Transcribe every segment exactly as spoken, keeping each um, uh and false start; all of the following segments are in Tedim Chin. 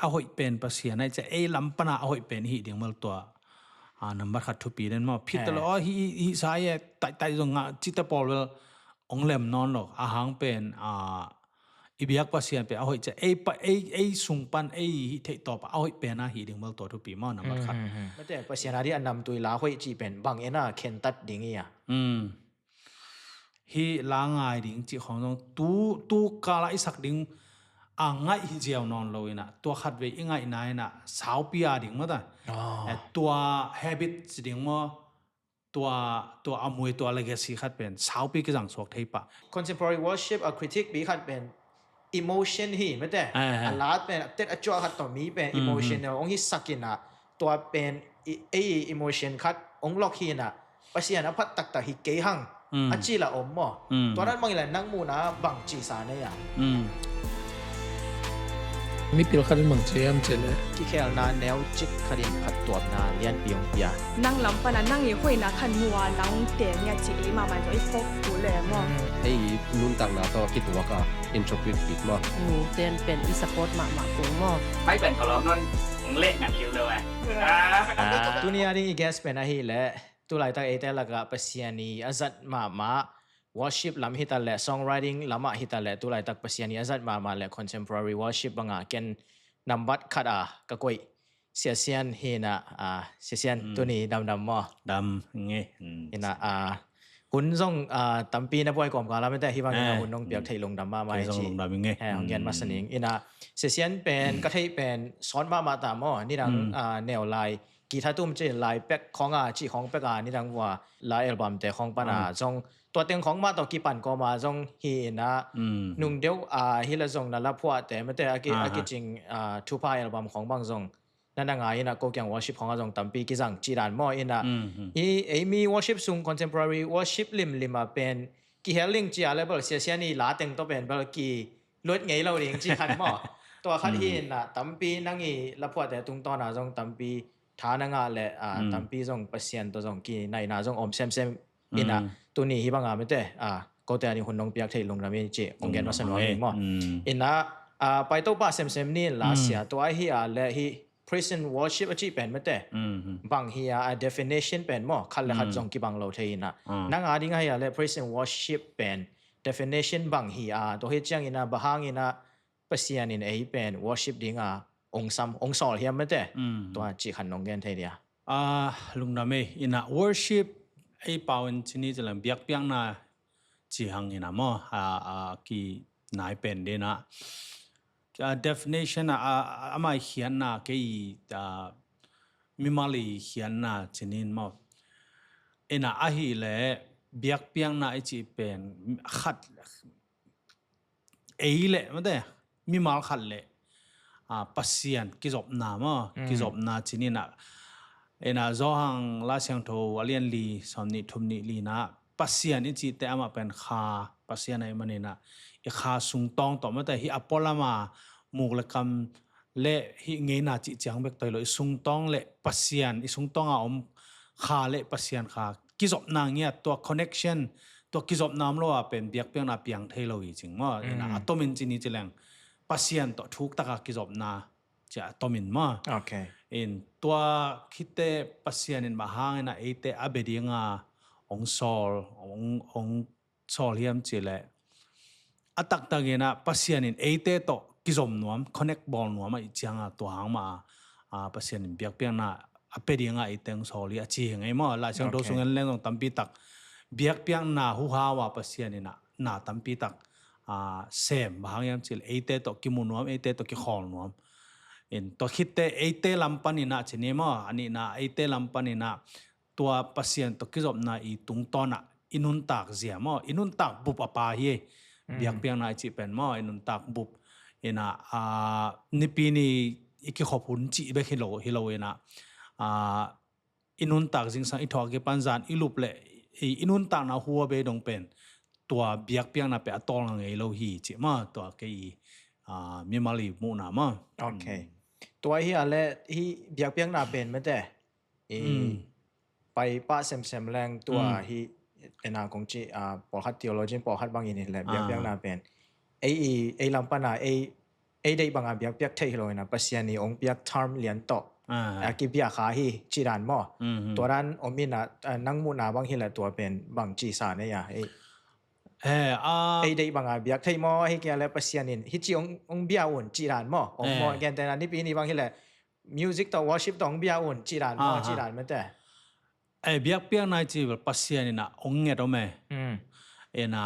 a hoih pen Pasian ahi ciah ei lam pana a hoih pen i hih ding bel tua, a, nambat khat thupi den maw. Phit ta lo, hi, hi sa e, taihtaih zong ngah cihte pawl bel ong lem nawn lo. A hang pen, a, i biak Pasian pen a hoih ciah ei, ei sung pan ei hih theih tawp a hoih pen a hih ding bel tua thupi maw, nambat khat. Mate, Pasian a dih a namtui la hoih cih pen bang en a khentat ding i a. Hih la ngai ding cih khawng zong tu, tu kala i sak ding a ngaih hi ziau nawn lo inah, tua khatvei i ngaihna inah saupi a ding maw ta. Eh, tua habit ci ding maw, tua, tua a mui, tua legacy khat pen saupi kizang suak thei pah. Contemporary worship a critic pi khat pen emotion hi mate. A la pen a tet a cuah khat tawh mi pen emotional ong hi sak inah, tua pen ei emotion khat ong lok hi inah, Pasian a phat taktak hi kei hang a ci la om maw? Tua nan bang ila nang muhna bang ci sa nei a? Mipil khat in bang ci hiam cih leh kikhelna neu cik khat in phattuamna lianpi ong pia. Nang lam pana nang i hoihna khat mu a nang ong teng ia ci ei mahmah in zong i phawk kul le maw? Ei nuntakna tawh kituak a interpret bik maw? Nungten pen i support mahmah kul maw? Mai pen ka lawm non ong leh ngat liu lo eh. Tuni a ding i guest pen ahih leh tulaitak eite lakah Pasian i a zat mahmah worship lam hitaleh, songwriting lamah hitaleh, tulaitak Pasian i a zat mahmah le contemporary worship bangah ken nambat khat a ka koih Sia Sian hi inah, a, Sia Sian tuni damdam maw? Dam nge. Inah, a, hun zong, a, tampi na buai kawmkal a mate hih bangin a hun nong piak theih lungdam mahmah hi ci. Hong gen masa ning. Inah Sia Sian pen ka theih pen sawt mahmah ta maw? Nidang, a, neu lai guitar tum ci lai pek khawng a, cih khawng pek a, nidang vua la album te khawng pana zong tua teng khawng mah tawh kipan kawma zong hi inah, nung deuh a hi la zong na la phuahte mate a ki, a kicing, a, thupha album khawng bang zong na na ngai inah ko kiang worship khawng a zong tampi kizang cih dan maw inah. Hi ei mi worship sung contemporary worship limlim a pen kihel ling cia le bel Sia Sian i la teng tawh pen bel ki luat ngei lo ding ci khat maw? Tua khat hi inah tampi nang i la phuahte tungtawn a zong tampi tha na ngah le, a, tampi zong Pasian tawh zong kinaihna zong om semsem inah tuni hih banga mate, a, kote a ding hun nong piak theih lungdam i ci ong gen masa nuam ing maw? Inah, a, paito pah semsem ni in la sia tua hi a le hih praise and worship a cih pen mate bang hi a, a definition pen maw khat le khat zong kibang lo thei inah. Nang a ding ahi a le praise and worship pen definition bang hi a, tua hi ciang inah bang hang inah Pasian in ei pen worship dinga ong sam, ong sawl hiam mate? Tua cih khat nong gen thei dia. A, lungdam ei inah worship ei pau in ci ni ci leng biakpiakna ci hang inah maw? A, a, kinai pen dinah. A, definition a, a, a, amah i khiatna kei, a, mimal i khiatna ci ni in maw? Inah ahih leh biakpiakna i cih pen khat ei le mate mimal khat le, a, Pasian kizopna maw, kizopna ci ni inah. Inah Johan Lai Siangtho a lian li sawm nih thum nih li inah Pasian i cihte amah pen kha Pasian ahih man inah i kha sungtawng tawh mate hih a pualama muk le kam le hih ngeina cih ciang bek tawh hi lo, i sungtawng le Pasian, i sungtawnga om kha le Pasian kha kizopna ngiat, tua connection, tua kizopna om lo a pen biakpiakna piang thei lo hi cing maw? Inah a tomin ci ni ci leng Pasian tawh thuktaka kizopna ci a tomin maw? In tua khitte Pasian in bang hang inah eite a bia dinga ong sawl, ong, ong sawl hiam cih leh a taktak inah Pasian in eite tawh kizom nuam, connect bawl nuam ahih cianga tua hang mah a, a, Pasian in biakpiakna a pia dinga eite ong sawl hi a ci hi ngei maw? Lai Siangtho sung en leng zong tampi tak biakpiakna huhau a Pasian inah na tampi tak, a, sem bang hang hiam cih leh eite tawh kimu nuam, eite tawh kikhawl nuam. In tua khitte eite lam pan inah ci ni maw? A nihna eite lam pan inah tua Pasian tawh kizopna i tungtawnah i nuntak zia maw, i nuntak bup a pa hi. Biakpiakna i cih pen maw, i nuntak bup. Inah, a, nipi ni i kikhop hun cih bek hi lo, hi lo inah, a, i nuntak zingsang i thawh a kipan zan i lup le i, i nuntakna hu a bei dong pen tua biakpiakna pen a tawl ngei lo hi cih maw, tua kei i, a, mimal i muhna maw? Tua hi a le hih biakpiakna pen mate i pai pah semsem leng tua hi ena kong ci, a, pawlkhat theologian pawlkhat bangin hi le biakpiakna pen ei i, ei lam pana ei, ei deih banga biakpiak thei hi lo ina, Pasian i ong piak term lian tawh a kibia kha hi ci dan maw? Tua dan om ina, nang muhna bang hi le tua pen bang ci sa nei a? Ei deih banga biak thei maw, ahi kia le Pasian in hi ci ong bia un ci dan maw? Ong maw, gentena nipi ni bang hi le music tawh worship tawh ong bia un ci dan maw, ci dan mete. Ei biakpiakna i ci bel Pasian ina ong nget om e. Ina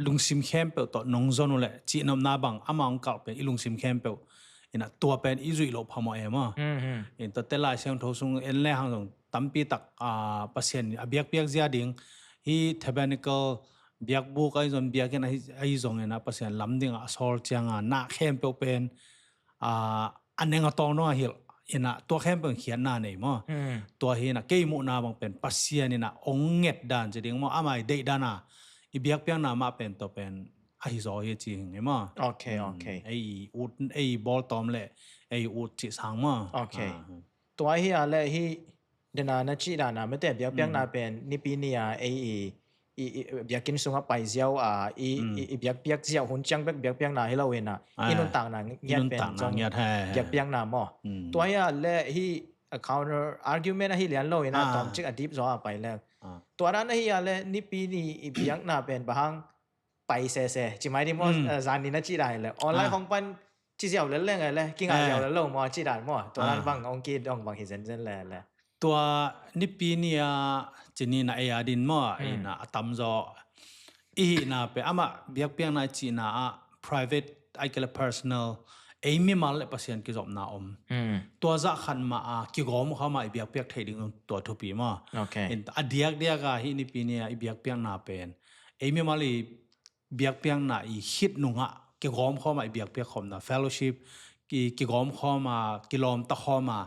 lungsim khempeuh tawh nong zon uh le cihnopna bang ama ong kalh pen i lungsim khempeuh ina tua pen i zuih loh phamawh e maw? In tua te Lai Siangtho sung en le hang zong tampi tak Pasian a biakpiak zia ding hi, tabernacle biakbuk ahi zong biakinn ahi zong ina Pasian lam ding a sawl cianga na khempeuh pen a neng a tawng dong a hilh ina tua khempeuh khiatna nei maw? Tua hi ina kei muhna bang pen Pasian ina ong nget dan ci ding maw, ama i deih dan a i biakpiakna mah pen tua pen ahi zaw hi ci hi maw? Ei ut, ei bawl tawm le ei ut cih sang maw? Tua hi a le hi dena na cih dana mete biakpiakna pen nipi ni a ei i i biakinn sungah pai ziau a i biakpiak ziau hun ciang bek biakpiakna hi lo ina i nuntakna ngiat pen zong biakpiakna maw? Tua hi a le hi a counter argument ahi lian lo ina tawm cik a deep zaw a pai le tua dan ahi a le nipi ni i biakna pen bang hang pai sese ci mai di maw? Zan ni na cih dan hi le online hong pan ci ziau lel leng le kingai ziau lel lo maw ci dan maw? Tua dan bang ong kidong bang hi zenzen le le. Tua nipi ni a ci ni na ei a din maw, ina a tamzaw i hihna pe amah biakpiakna i cihna ah private ai kele personal ei mimal le Pasian kizopna om. Tua zah khat mah a kigawm kha mah i biakpiak theih ding tua thupi maw? A diakdiak a hih nipi ni a i biakpiakna pen ei mimal i biakpiakna i khit nungah kigawm khawm a i biakpiak khawmna fellowship kigawm khawm a kilawmta khawm a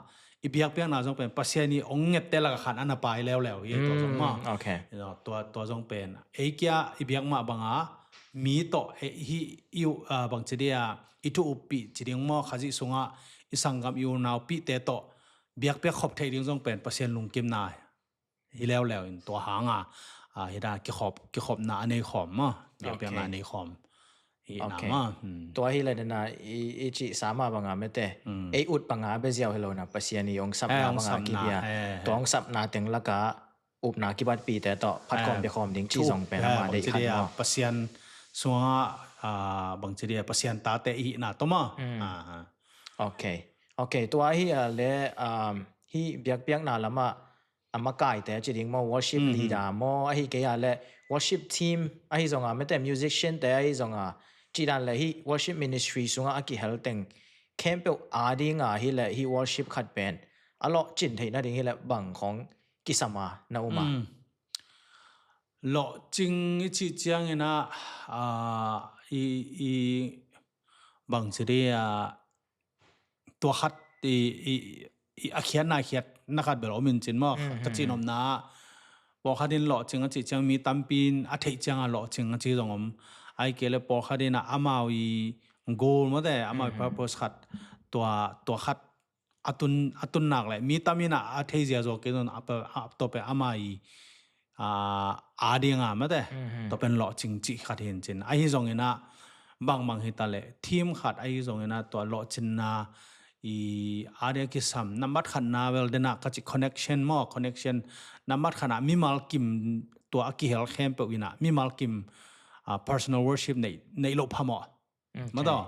i biakpiakna zong pen Pasian i ong ngette laka khan a na pai leuleu hi tua zong maw? Tua zong pen ei kia i biak mah banga mi tawh hi i bangci dia i thu uppih ci ding maw, Khazih sungah i sanggam i unaupihte tawh biakpiak khop theih ding zong pen Pasian lungkimna hi leuleu in tua hanga hita kikhop kikhopna a nei khawm maw? Biakpiakna a nei khawm hihna maw? Tua hi le dena i cih sama banga mete ei ut banga a beziau hi lo na Pasian i ong sapna banga kibia tua ong sapna teng laka upna kibatpite tawh phatkhawm biakhawm ding ci zong pen ama deih khat maw? Pasian sunga bangci dia Pasian tate i hihna tawh maw? Ok. Ok, tua hi a le hi biakpiakna lama a makaite ci ding maw, worship leader maw, ahi kei a le worship team ahi zonga mete musician te ahi zonga ci dan le hi worship ministry sunga a kihel teng khempeuh a dinga hi le hi worship khat pen a lawhcin theihna ding hi le bang khong kisama na uma? Lawhcing i cih ciangina i bangci dia tua khat i a khiatna khiatna khat bel om in cin maw? Ka cihnopna pawlkhat in lawhcing a cih ciang mi tampi in a theih cianga lawhcing a ci zong om. Ai kei le pawlkhat in a amau i goal mawte amau i purpose khat tua tua khat a tun a tun nak le mi tam in a a thei ziazua kei zong a tua pen ama i a dinga mate tua pen lawhcing cih khat hin cin ahi zongina bangbang hita le team khat ahi zongina tua lawhcinna i a dia kisam nambat khatna vel dena ka cih connection maw, connection nambat khatna mimal kim tua a kihel khempeuh ina mimal kim personal worship neih loh phamawh. Mataw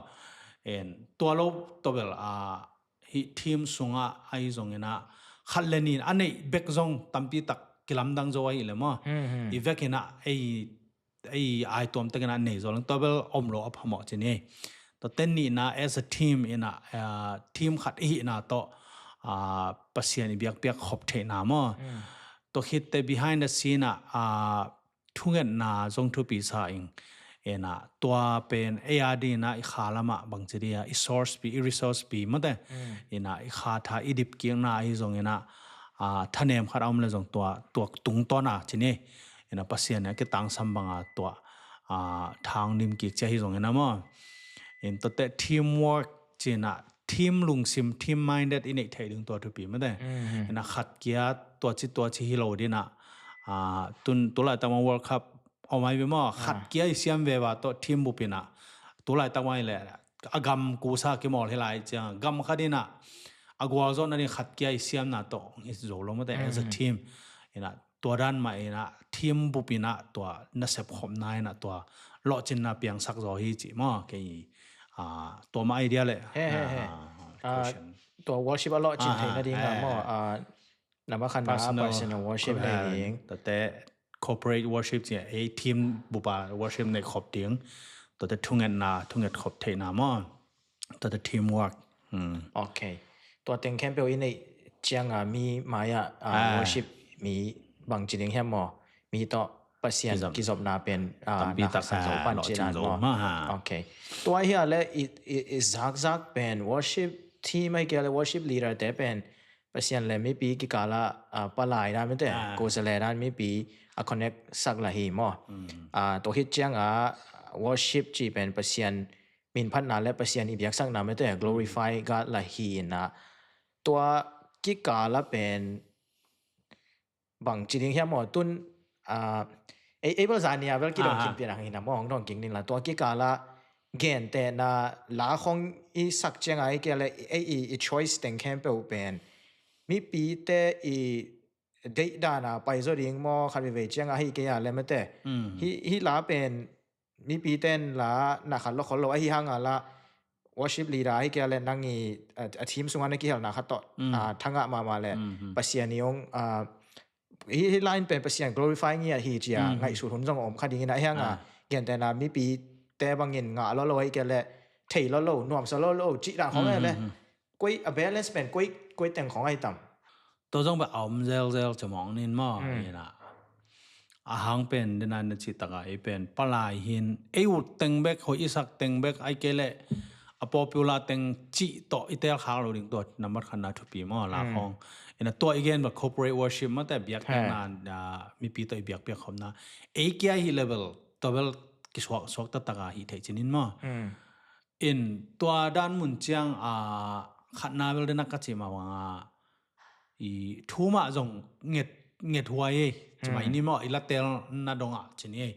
en tua lo tawbel a hi team sunga ahi zongina khat le nin a neih bek zong tampi tak kilamdang zo ahi le maw? I vekina ei ei ai tuam tekina nei zo lang tawbel om lo a phamawh cini. Tua ten nihna as a team ina team khat ihina tawh Pasian i biakpiak khop theihna maw? Tua khitte behind the scene ah thungetna zong thupi sa ing. Ena tua pen ei a dina i kha lama bangci dia i source pi i resource pi mate. Ina i kha tha i dip kikna ahi zongina thanem khat a om le zong tua tua tungtawna cini. Ina Pasian a kitangsam banga tua thang dim kik cia hi zongina maw? In tuate teamwork cina team lungsim, team minded i neih theih ding tua thupi mate. Ina khat kia tua ci tua ci hi lo dina tun tulai tama World Cup om ai be maw? Khat kia i siam veva tawh team bupina tu laitak mai le a gam kusa kimawl hi lai ciang gam khat in ah a gualzawhna ding khat kia i siamna tawh hong hi zo lo mate, as a team. In ah tua dan mah in ah team bup in ah tua nasep khopna in ah tua lawhcinna piangsak zaw hi ci maw. Kei, ah, tua mah idea le, He, he, he. ah, Ah, question. Tua worship a lawhcin Ah, theihna ding ah ah, maw, ah. ah, nambat khatna personal worship nei ding. Tuate corporate worship ci, ei team bupa worship nei khop ding. Tuate thungetna, thunget khop theihna maw. Tuate teamwork. Hmm. Ok. Tua teng khempeuh i neih ciang a mi mai-ah, ah, Ah. worship mi bangci ding hiam maw? Mi tawh Pasian Kizop. Kizopna pen, ah, Tampi na khat tak, sang zo ah, pan lawhcin cinan zo maw? maw, ha. Ok. Tua hi a le i, i, i zakzak pen worship team ai kia le worship leader te pen Pasian le mipi kikala, ah, palai dan mite, Ah. kusale dan mipi a connect sak la hi maw? Ah, tua hit ciang a worship ci pen Pasian minphatna le Pasian i biaksakna mite, glorify God la hi in ah tua kikala pen bangci ding hiam maw? Tun, ah, ei, ei bel zania bel kidong Aha. kik pian ang hi na maw, hong dong kik ning la tua kikala gentehna la khong i sak ciang a i kia le ei i, i choice teng khempeuh pen mipi te i deihdan a pai zaw ding maw, khat veivei ciang a hi kei a le mate. Mm. Hi, hi la pen mipi ten la na khat lo khol lo ahi hang a la worship leader hi kia le nang i a, a team sung a na kihel na khat tawh, ah, thangah mahmah le Pasian i ong, ah, hi, hi line pen Pasian glorify ngiat hi cia ngaihsut hun zong om kha ding in a hi hang a gentehna mipi te bangin ngah lo lo hi kia le thei lo lo, nuamsa lo lo, cih dan khong le. Koi a balance pen koi, koi teng khong ahi tam. Tua zong bek a om zelzel ci mawng nin maw. Ina a hang pen dena na cih taka ei pen palai hin ei ut teng bek, hoi i sak teng bek, ai kei le a popular teng cih tawh i tel khak lo ding tua nambat khatna thupi maw la khong. Ina tua i gen bek corporate worship mate biakpiakna, ah, mipi tawh i biakpiak khopna. Ei kia hi level tua bel kisuak suak tataka hi thei cinin maw. In tua dan mun ciang, ah, khatna bel dena ka cih mah bang a i thu mah zong nget, nget huai ei. Cimah i ni maw i la tel na dong ah cini ei.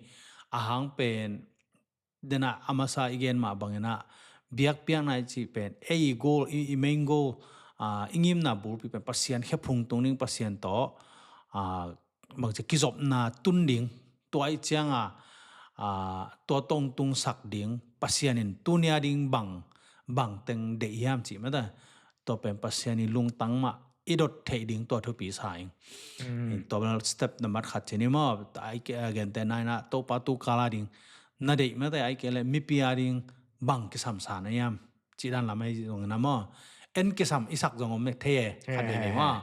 A hang pen dena a masa i gen mah bangin ah biakpiakna i cih pen ei i goal, i, i main goal, ah, i ngimna bulpi pen Pasian khephung tung ding, Pasian tawh, ah, bangci kizopna tun ding, tua i cianga, ah, tua tong tungsak ding, Pasian in tunia ding bang, bang teng deih hiam cih mata. Tua pen Pasian i lungtang mah i dot theih ding tua thupi sa ing. Tua bel step nambat khat cini maw, ai ke, a gente naina Topa tu kala ding na deih mata, ai ke le mipi a ding bang kisamsa na hiam. Cih dan lam ahi zong na maw. En kisam i sak zong om mek thei e, khat vei vei maw.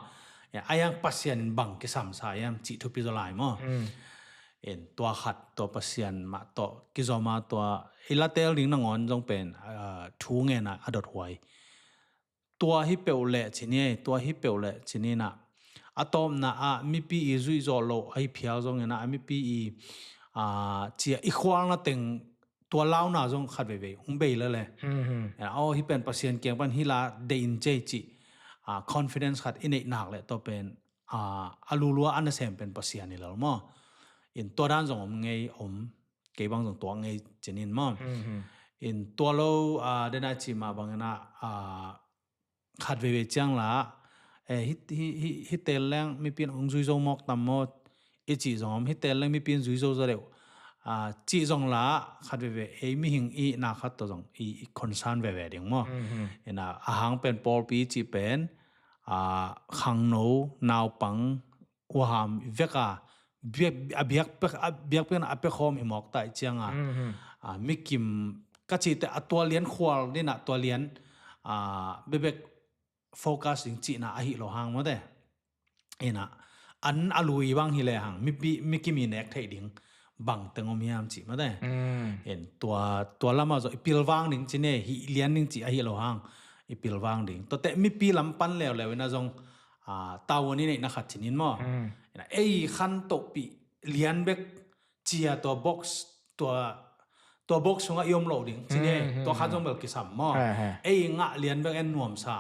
Ai ang Pasian in bang kisamsa hiam cih thupi zaw lai maw. En tua khat, tua Pasian mah tawh kizom a tua i la tel ding nangawn zong pen, ah, thu ngen a a dot huai. Tua hi peuh leh cini, tua hi peuh leh cini na. A tawpna ah mipi i zuih zawh loh ahi phial zongin ah, a mipi i, ah, cia i khualna teng tua launa zong khat veivei hong bei lele. Aw, hi pen Pasian kiang pan hi la deih in cei cih, ah, confidence khat i neih nak leh tua pen, ah, a lulua a nasem pen Pasian i lel maw. In tua dan zong om ngei om, kei bang zong tuak ngei cinin maw. In tua lo, ah, dena cih mah bangin ah, ah, khat veivei ciang la, eh, hi, hi, hi, hi tel leng mipi in hong zui zo mawk tam maw, i cih zong om, hi tel leng mipi in zui zo zaw deuh. Ah, cih zong la, khat veivei, ei mihing i na khat tawh zong, i, i concern veve ding maw. Ina, a hang pen pawlpi i cih pen, ah, khangno, naupang, uham vek a, biak, a biak pek, a biak pek na a pek hawm i mawk ta i ciang a. Ah, mikim, ka cih te a tua lian khual dina tua lian, ah, bebek focus ding cihna ahi lo hang mate. Ina, an a lui bang hi le hang, mi, mi, mi kimi nek theih ding bang teng om hiam cih mate. En tua, tua lama zo i pilvang ding cine, hi lian ding cih ahi lo hang, i pilvang ding. Tua te mipi lam pan leuleu ina zong, ah, tau ni neih na khat cinin maw. Ina, ei khan tohpih lian bek cia tua box, tua, tua box sungah i om lo ding cine, tua khan zong bel kisam maw. Ei ngah lian bek en nuamsa.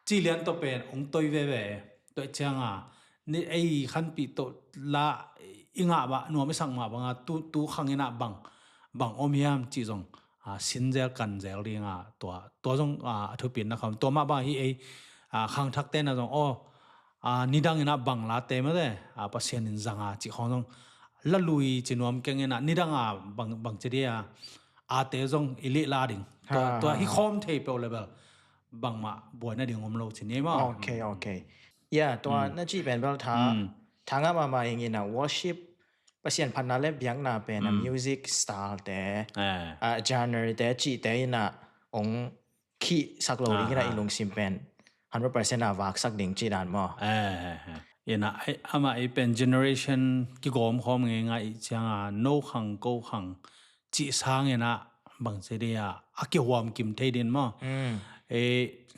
Ci lian tawh pen hong toi veve. Tua cianga ni ei khanpih tawh la i ngah bah nuam i sak mah banga tu, tu khang ina bang, bang om hiam ci zong, a, sin zel kan zel ding a, tua, tua zong, a, a thupitna khawm. Tua mah bang hi ei, a, khangthakte na zong, aw, a, nidang in a bang late mate, a, Pasian in zang a cih khawng zong la lui ci nuam keng in a, nidang a bang, bang ci dia, a, ate zong i lih la ding. Tua, ha, tua ha, hi ha. Khawm thei peuh le bel bangmah buaina ding om lo ci ni maw. Ok, ok. Ya, tua, mm, na cih pen bel tha, mm, tha ngah mahmah ing in a worship, Pasian phatna le biakna pen a, mm, music style te, eh, a, genre te cihte in a ong khihsak lo ding in a, ah, i lungsim pen hundred percent a vaksak ding cih dan maw. Eh, eh, eh. In a, ei, amah ei pen generation kigawm khawm ngei ngai ih ciang a, no khang, ko khang, cih sang in a, bang ci dia, a kihuam kim thei din maw. Mm. E,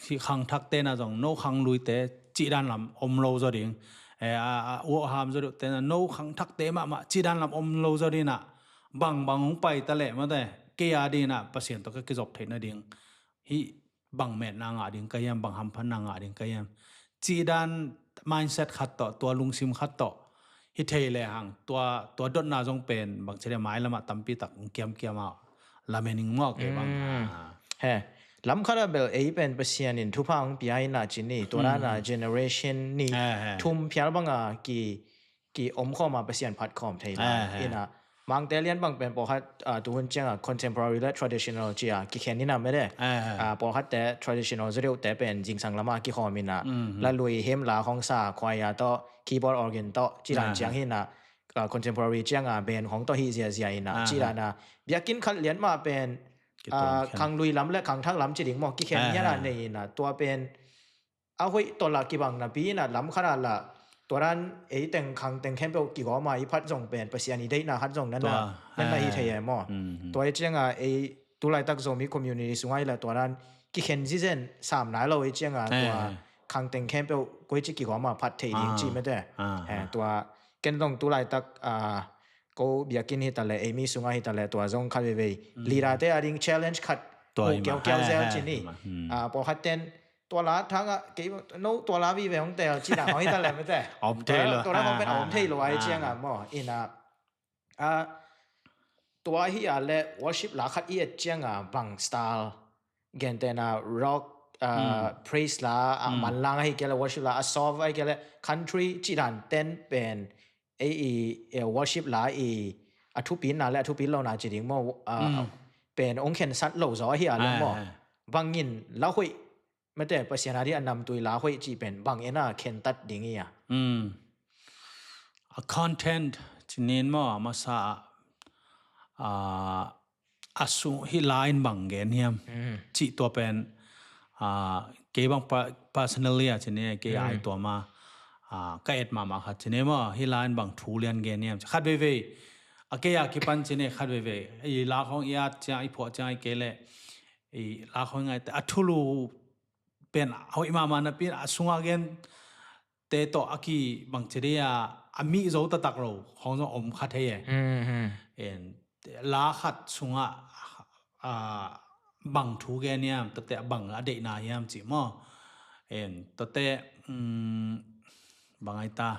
hih khangthakte na zong, no khang luite, cih dan lam om lo zaw ding. E, a, a, uah ham zaw deuhte na, no khangthakte mahmah, cih dan lam om lo zaw din a, bang bang hong pai ta leh mate, kei a din a, Pasian tawh ka kizop theih nading. Hih bang metna ngah ding ka hiam, bang hamphatna ngah ding ka hiam. Cih dan mindset khat tawh, tua lungsim khat tawh. Hi thei le hang, tua, tua dotna zong pen, bang ci le mailam ah tampi tak kiamkiam a, lamen ing maw kei bang. Mm. Ah. He, lam khat ah bel ei pen Pasian in thupha hong pia in a ci ni, tua dan a, mm, generation ni, he, he, thum phial bang a ki, ki om khawm a Pasian phat khawm thei lai. Ah, he. In a, Mangte lian bang pen pawlkhat, ah, tuhun ciang a contemporary le traditional ci a kikhen in a mede. Ah, he. Ah, pawlkhatte traditional zaw deuhte pen zingsang lam a kikhawm in a, mm, hmm, la lui him la khawng sa, choir tawh, keyboard organ tawh, cih dan, ah, ciang hi in a, ah, contemporary ciang a band khawng tawh hi ziazia in a, ah, cih dan a, biakinn khat lian mah pen, kituang, ah, khen, khang lui lam le khangthak lam ci ding maw, kikhen, ah, hian a, ah, nei in a, tua pen, a hoih tawh la kibang napi in a lam khat ah la, tua dan ei teng khang teng khempeuh kigawm a i phat zong pen Pasian i deihna khat zong nan a, tua, nan a hi, eh, thei e maw. Mm, mm. Tua i ciang a ei tu laitak Zomi community sung ah i la tua dan kikhen zizen sam nai lo i ciang a, eh, tua khang teng khempeuh koici kigawm a phat thei ding, ah, ci mete. Ah, eh, ah. Tua ken zong tu laitak, ah, ko biakinn hi ta le, ei mi sung ah hi ta le, tua zong khat veivei, mm, leader te a ding challenge khat, tua mu i ma, kiaukiau, eh, zel, eh, ci ni. I ma. Mm. Ah, pawlkhat ten tua la thang a, kei, no tua la vive hong tel, ci dan hong hi ta le mete. Om thei lo. Tua la hong pen, ah, om thei lo, ah, ai, ah, ciang a maw. In a, ah, tua hi a le worship la khat i et ciang a bang style. Gentehna rock, ah, mm, praise la, ah, mm, manlang ahi kei le worship la, a soft ahi kei le country, cih dan ten pen, ei i, eh, worship la i, a thupitna le a thupit lona ci ding maw, ah, mm, pen ong khensat lo zaw ahi a le maw. Ah, ah. Bangin la hoih mete, Pasian a di a namtui la hoih cih pen bang en a khentat ding hi a. Mm. A content ci nin maw, a masa, ah, a sung hih la in bang gen hiam? Mm. Cih tua pen, ah, kei bang pa-, personally a ci ni, kei, mm, ai tua ma, ah, ka et mahmah khat ci ni maw, hih la in bang thu lian gen hiam? Khat veivei, a kei a kipan ci ni, khat veivei, i la khawng i at ciang, i phuah ciang, i kei le, i la khawng i ngai te, a thulu pen a hoih mahmah napi in a sung a gen te tawh a ki bang ci dia, a mih zo taktak lo khawng zong om kha thei e. Mm, mm. En, la khat sungah, ah, bang thu gen hiam, tua te bang a deihna hiam cih maw. En, tua te, mm, bang ai ta.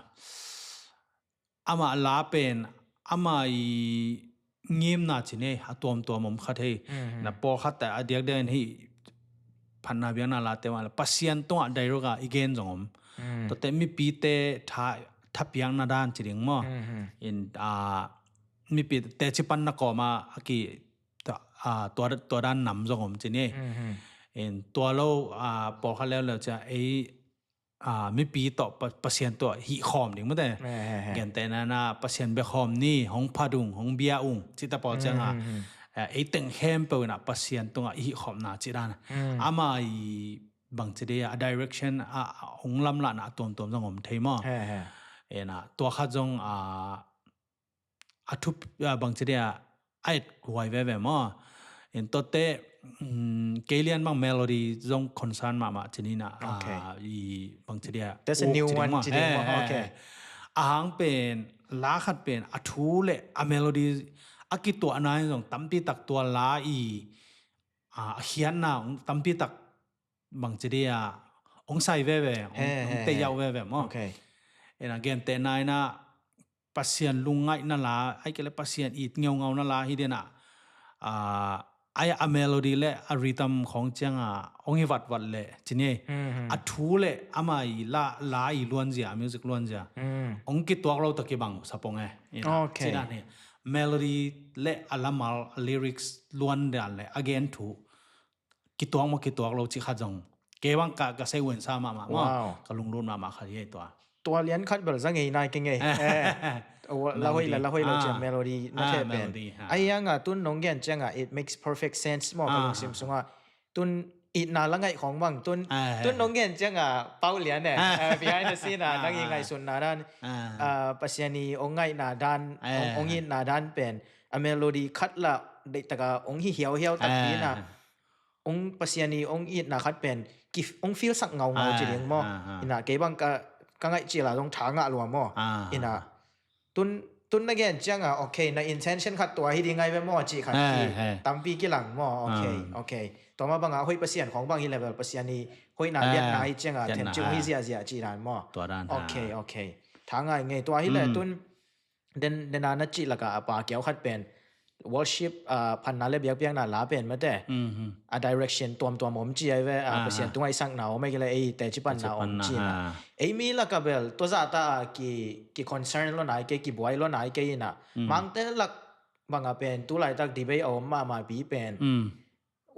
Amah la pen, amah i ngimna ci ni, a tuamtuam om kha thei. Mm, mm. Na pawlkhat a diakdiak in hih phatna biakna la te mah la, Pasian tungah direct a i gen zong om. Mm. Tua te mipite tha, thapiakna dan ci ding maw. Mm, mm. In, ah, mipite cipan na kawm a, a ki, ta, ah, tua, tua dan nam zong om ci ni. Mm, mm. In tua lo, ah, pawlkhat leuleu cia, ei, ah, mipi tawh, Pa-, Pasian tawh hih khawm ding mate. Eh, eh, eh. Gentehna na, Pasian bia khawm ni, hong phat ung, hong bia ung, cih ta pawl ciang a. Mm, mm, mm. Eh, ei teng khempeuh in a Pasian tungah i hih khawmna cih dan. Mm. Amah i bang ci dia, a direction, a, a hong lamlahna a tuamtuam zong om thei maw. Eh, eh. En a, tua khat zong, ah, a thup, a bang ci dia, a et huai veve maw. In tua te, mm, kei lian bang melody zong concern mahmah ci ni na, ok, ah, i bang ci dia, that's a new one ci ding maw. Eh, eh, ok. A hang pen, la khat pen, a thu le a melody, a kituahna in zong tampi tak tua la i, ah, a khiatna, tampi tak bang ci dia, ong sai veve, ong, he, ong he, tei he, yau veve maw. Ok. En a gentehna in a, Pasian lungngaihna la, ahih kei le Pasian it ngeungau na la hi den a, ah, ai a melody le a rhythm khawng cianga hong hi vatvat le cini. A thu le ama i la, la i luanzia, a music luanzia hong kituak lo ta kibang sapong e. Ina, okay, cidan hi. Melody le a lamal, a lyrics luan dan le a gen thu kituak maw kituak lo ci khat zong kei bang ka, ka sei uensa mahmah maw. Wow. Ka lunglut mahmah khat hi tua. Tua lian khat bel za ngei nai kei ngei. Eh. La hoih la, la hoih lo ciang melody na theh pen. Melody, ha. Ahi hanga tun nong gen cianga it makes perfect sense maw ka lungsim sunga. Tun itna la ngaih khawng bang tun, tun nong gen cianga pau lian e. Eh, behind the scene a nang i ngaihsutna dan, ah, Pasian i ong ngaihna dan, ong, ong itna dan pen a melody khat la deihtaka ong hi hiauhiau takpi na. Ong Pasian i ong itna khat pen ki, ong feel sak ngaungau ci ding maw. Ina kei bang ka, ka ngaih cila zong tha ngah lua maw. Ina tun, tun na gen cianga, okay, na intention khat tua hi ding ngai ve maw ci khat ki tampi kilang maw. Okay, okay. Tua mah banga hoih Pasian khawng bang hi level Pasian i hoihna liatna hi cianga them cing hi ziahziah ci dan maw. Tua dan ha. Okay, okay. Tha ngai ngei tua hi le tun den, dena na cih laka a pa kiau khat pen worship, ah, phanna le biakpiakna la pen mate. A direction tuamtuam om ci ai ve, ah, Pasian tungaihsakna om ai kile ei tecipanna om ci na. Ei mi laka bel tua zahta a ki, ki concern lo nai kei, ki buai lo nai kei ina. Mangte lak banga pen tu laitak debate a om mahmah pi pen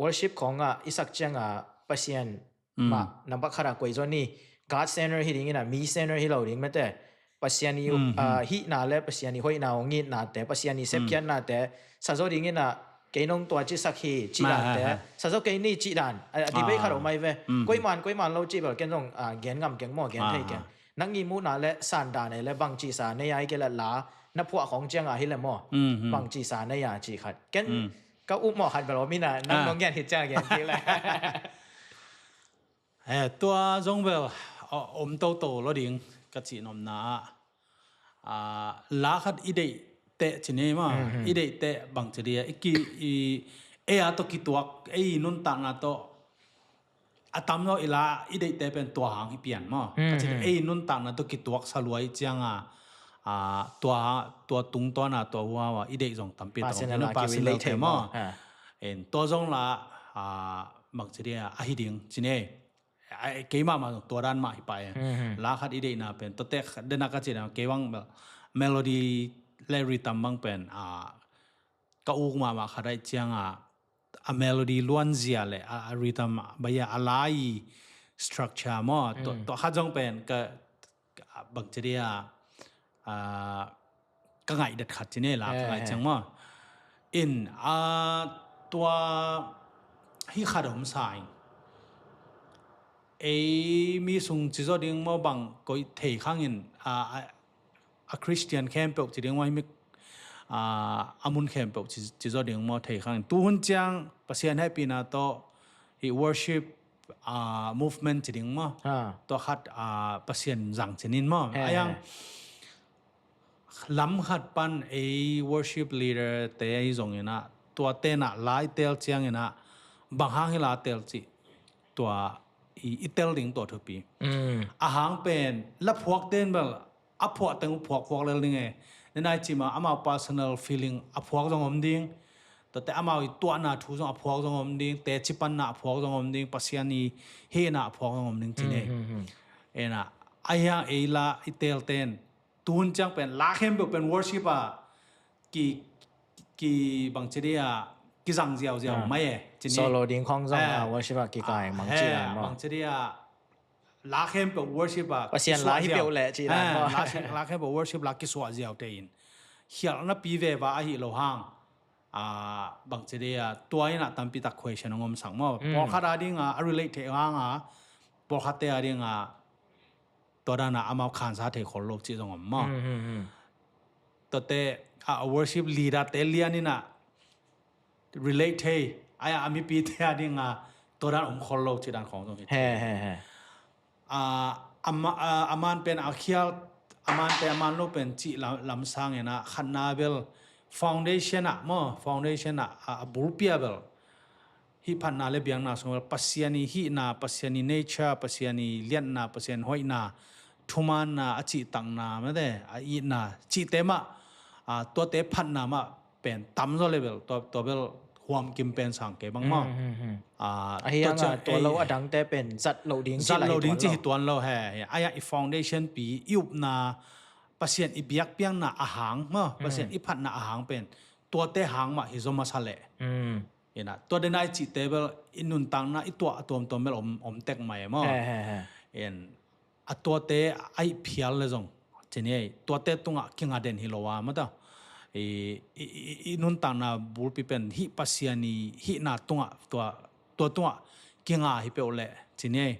worship khawngah i sak cianga Pasian mah nampak khat a koi zaw ni, God center hi dingina, mi center hi lo ding mate. Pasian i, ah, hihna le Pasian i hoihna ong itnate, Pasian i sepkhiatnate sa zaw dingina, kei nong tua ci sak hi ci dante sa zaw kei ni ci dan a, a debate khat om ai ve. Koiman, koiman lo ci bel ken zong, ah, gen ngam keng maw, gen thei keng. Nang i muhna le sandan e le bang ci sa nei ai kei le la na phuah khawng cianga hi le maw. Bang ci sa nei a ci khat ken ka up mawh khat bel om ina, nang nong gen hi ciang gen kik le. Eh, tua zong bel, a, om toto lo ding ka cih nopna ah, ah, la khat i deih teh ci ni maw, i deih teh bang ci dia, i ki, i, ei a tawh kituak, ei nuntakna tawh a tam lo i la i deihte pen tua hang hi pian maw. Ka ci ei nuntakna tawh kituak sa luai cianga, ah, tua, tua tungtawn a tua huawa i deih zong tampi tak om hi no, personal a ki personal relate thei maw. En tua zong la, ah, bang ci dia a hi ding ci nei. Ai, kei mahmah zong tua dan mah hi pai. La khat i deihna pen tua tek dena ka ci na kei bang melody le rhythm bang pen, ah, ka uk mahmah khat ai cianga a melody luanzia le a, a rhythm, baya a lai structure maw. Tua, tua khat zong pen ka, ka bang ci dia, ah, ka ngaih dat khat ci ne la ka ngaih ciang maw. In, ah, tua hi khat om sa in. Ei mi sung ci zaw ding maw bang koi thei khang in, ah, a Christian khempeuh ci ding maw, hi mik, ah, a mun khempeuh ci, ci zaw ding maw thei khang. Tu hun ciang Pasian hehpihna tawh hi worship, ah, movement ci ding maw. Tua khat, ah, Pasian zang cinin maw. Ayang lam khat pan ei worship leader te ahi zongin ah tua tenah lai tel ciangin ah bang hang hi la tel cih tua i, i tel ding tua thupi. A hang pen la phuak ten bel a phuah teng uh phuak phuak lel ding e. Nenai cima amau personal feeling a phuak zong om ding. Tuate amau i tuahna thu zong a phuak zong om ding. Teci panna a phuak zong om ding. Pasian i hehna a phuak zong om ding ci ne. Ena a hiang ei la i tel ten tun ciang pen la khempeuh pen worship a ki, ki bang ci dia ki zang ziauziau mai e. Solo ding khong zong a worship a ki kai mang ci dan maw. Bang ci dia la khempeuh worship a Pasian la hi peuh leh ci dan maw. La khempeuh worship la kisuah ziau te in khialhna pi veva ahi lo hang. Ah, bang ci dia tua in ah tampi tak question a ngomsak maw. Pawlkhat a ding a, a relate thei hang a, pawlkhat te a ding a tua dan a amau khansa thei khol lo cih zong om maw. Tuate a worship leader te lian in ah relate thei ai a mipi te a ding a tua dan om khol lo cih dan khong zong hi. A, a man pen a khial, a man pen a man lo pen cih lam, lam sang in ah khatna bel foundation ah maw, foundation ah a, a bulpi a bel hih phatna le biakna sung bel Pasian i hihna, Pasian i nature, Pasian i liatna, Pasian hoihna, thumaanna, a cihtakna mate a itna cihte mah, a, tuate phatna mah pen tam zaw le bel tua, tua bel huam kim pen sang kei bang maw. Hmm, hmm, hmm. Ah, ahi tua hang cia a tua lo ei a dangte pen zat lo ding ci zat la lo hi ding tuan ci lo. Hi tuan lo he. Ai a i foundation pi i upna Pasian i biakpiakna a hang maw. Hmm. Pasian i phatna a hang pen tuate hang mah hi zaw masa leh. Hmm. Ina, tua denai cihte bel i nuntakna i tuah a tuamtuam bel om, om tek mai maw. He, he, he. In, a tuate a ih phial le zong. Ci ni ei, tuate tungah kinga den hi lo a, mata. I, i, i, i nuntakna bulpi pen hih Pasian i hihna tungah, tua, tua tungah kinga hi peuh leh. Ci ni ei.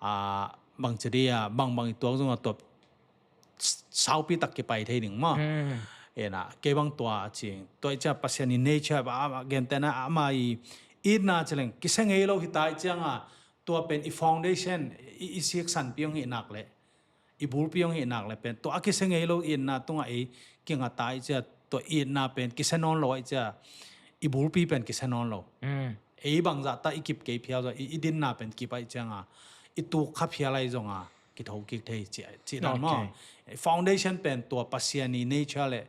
Ah, bang ci di a, bang bang i tuak zongah tua saupi tak kipai thei ding maw. Hmm. Ena, kei bang tua cing. Tua i cia Pasian i nature, a, a, gentehna, ama i itna ci leng, kisia ngei lo hi ta i cianga, tua pen i foundation, i, i siksan piong hi nak le, i bulpi hong hi nak le pen. Tua a kisia ngei lo itna tunga ei, kinga ta i cia, tua itna pen, kisia nawn lo i cia, i bulpi pen, kisia nawn lo. Hmm. Ei bangzah ta i kip kei phial zong, i, i dinna pen kip ai cianga, i tuk kha phial ai zonga, kitho kik thei ci, ci dan maw. Okay. Foundation pen tua Pasian i nature le,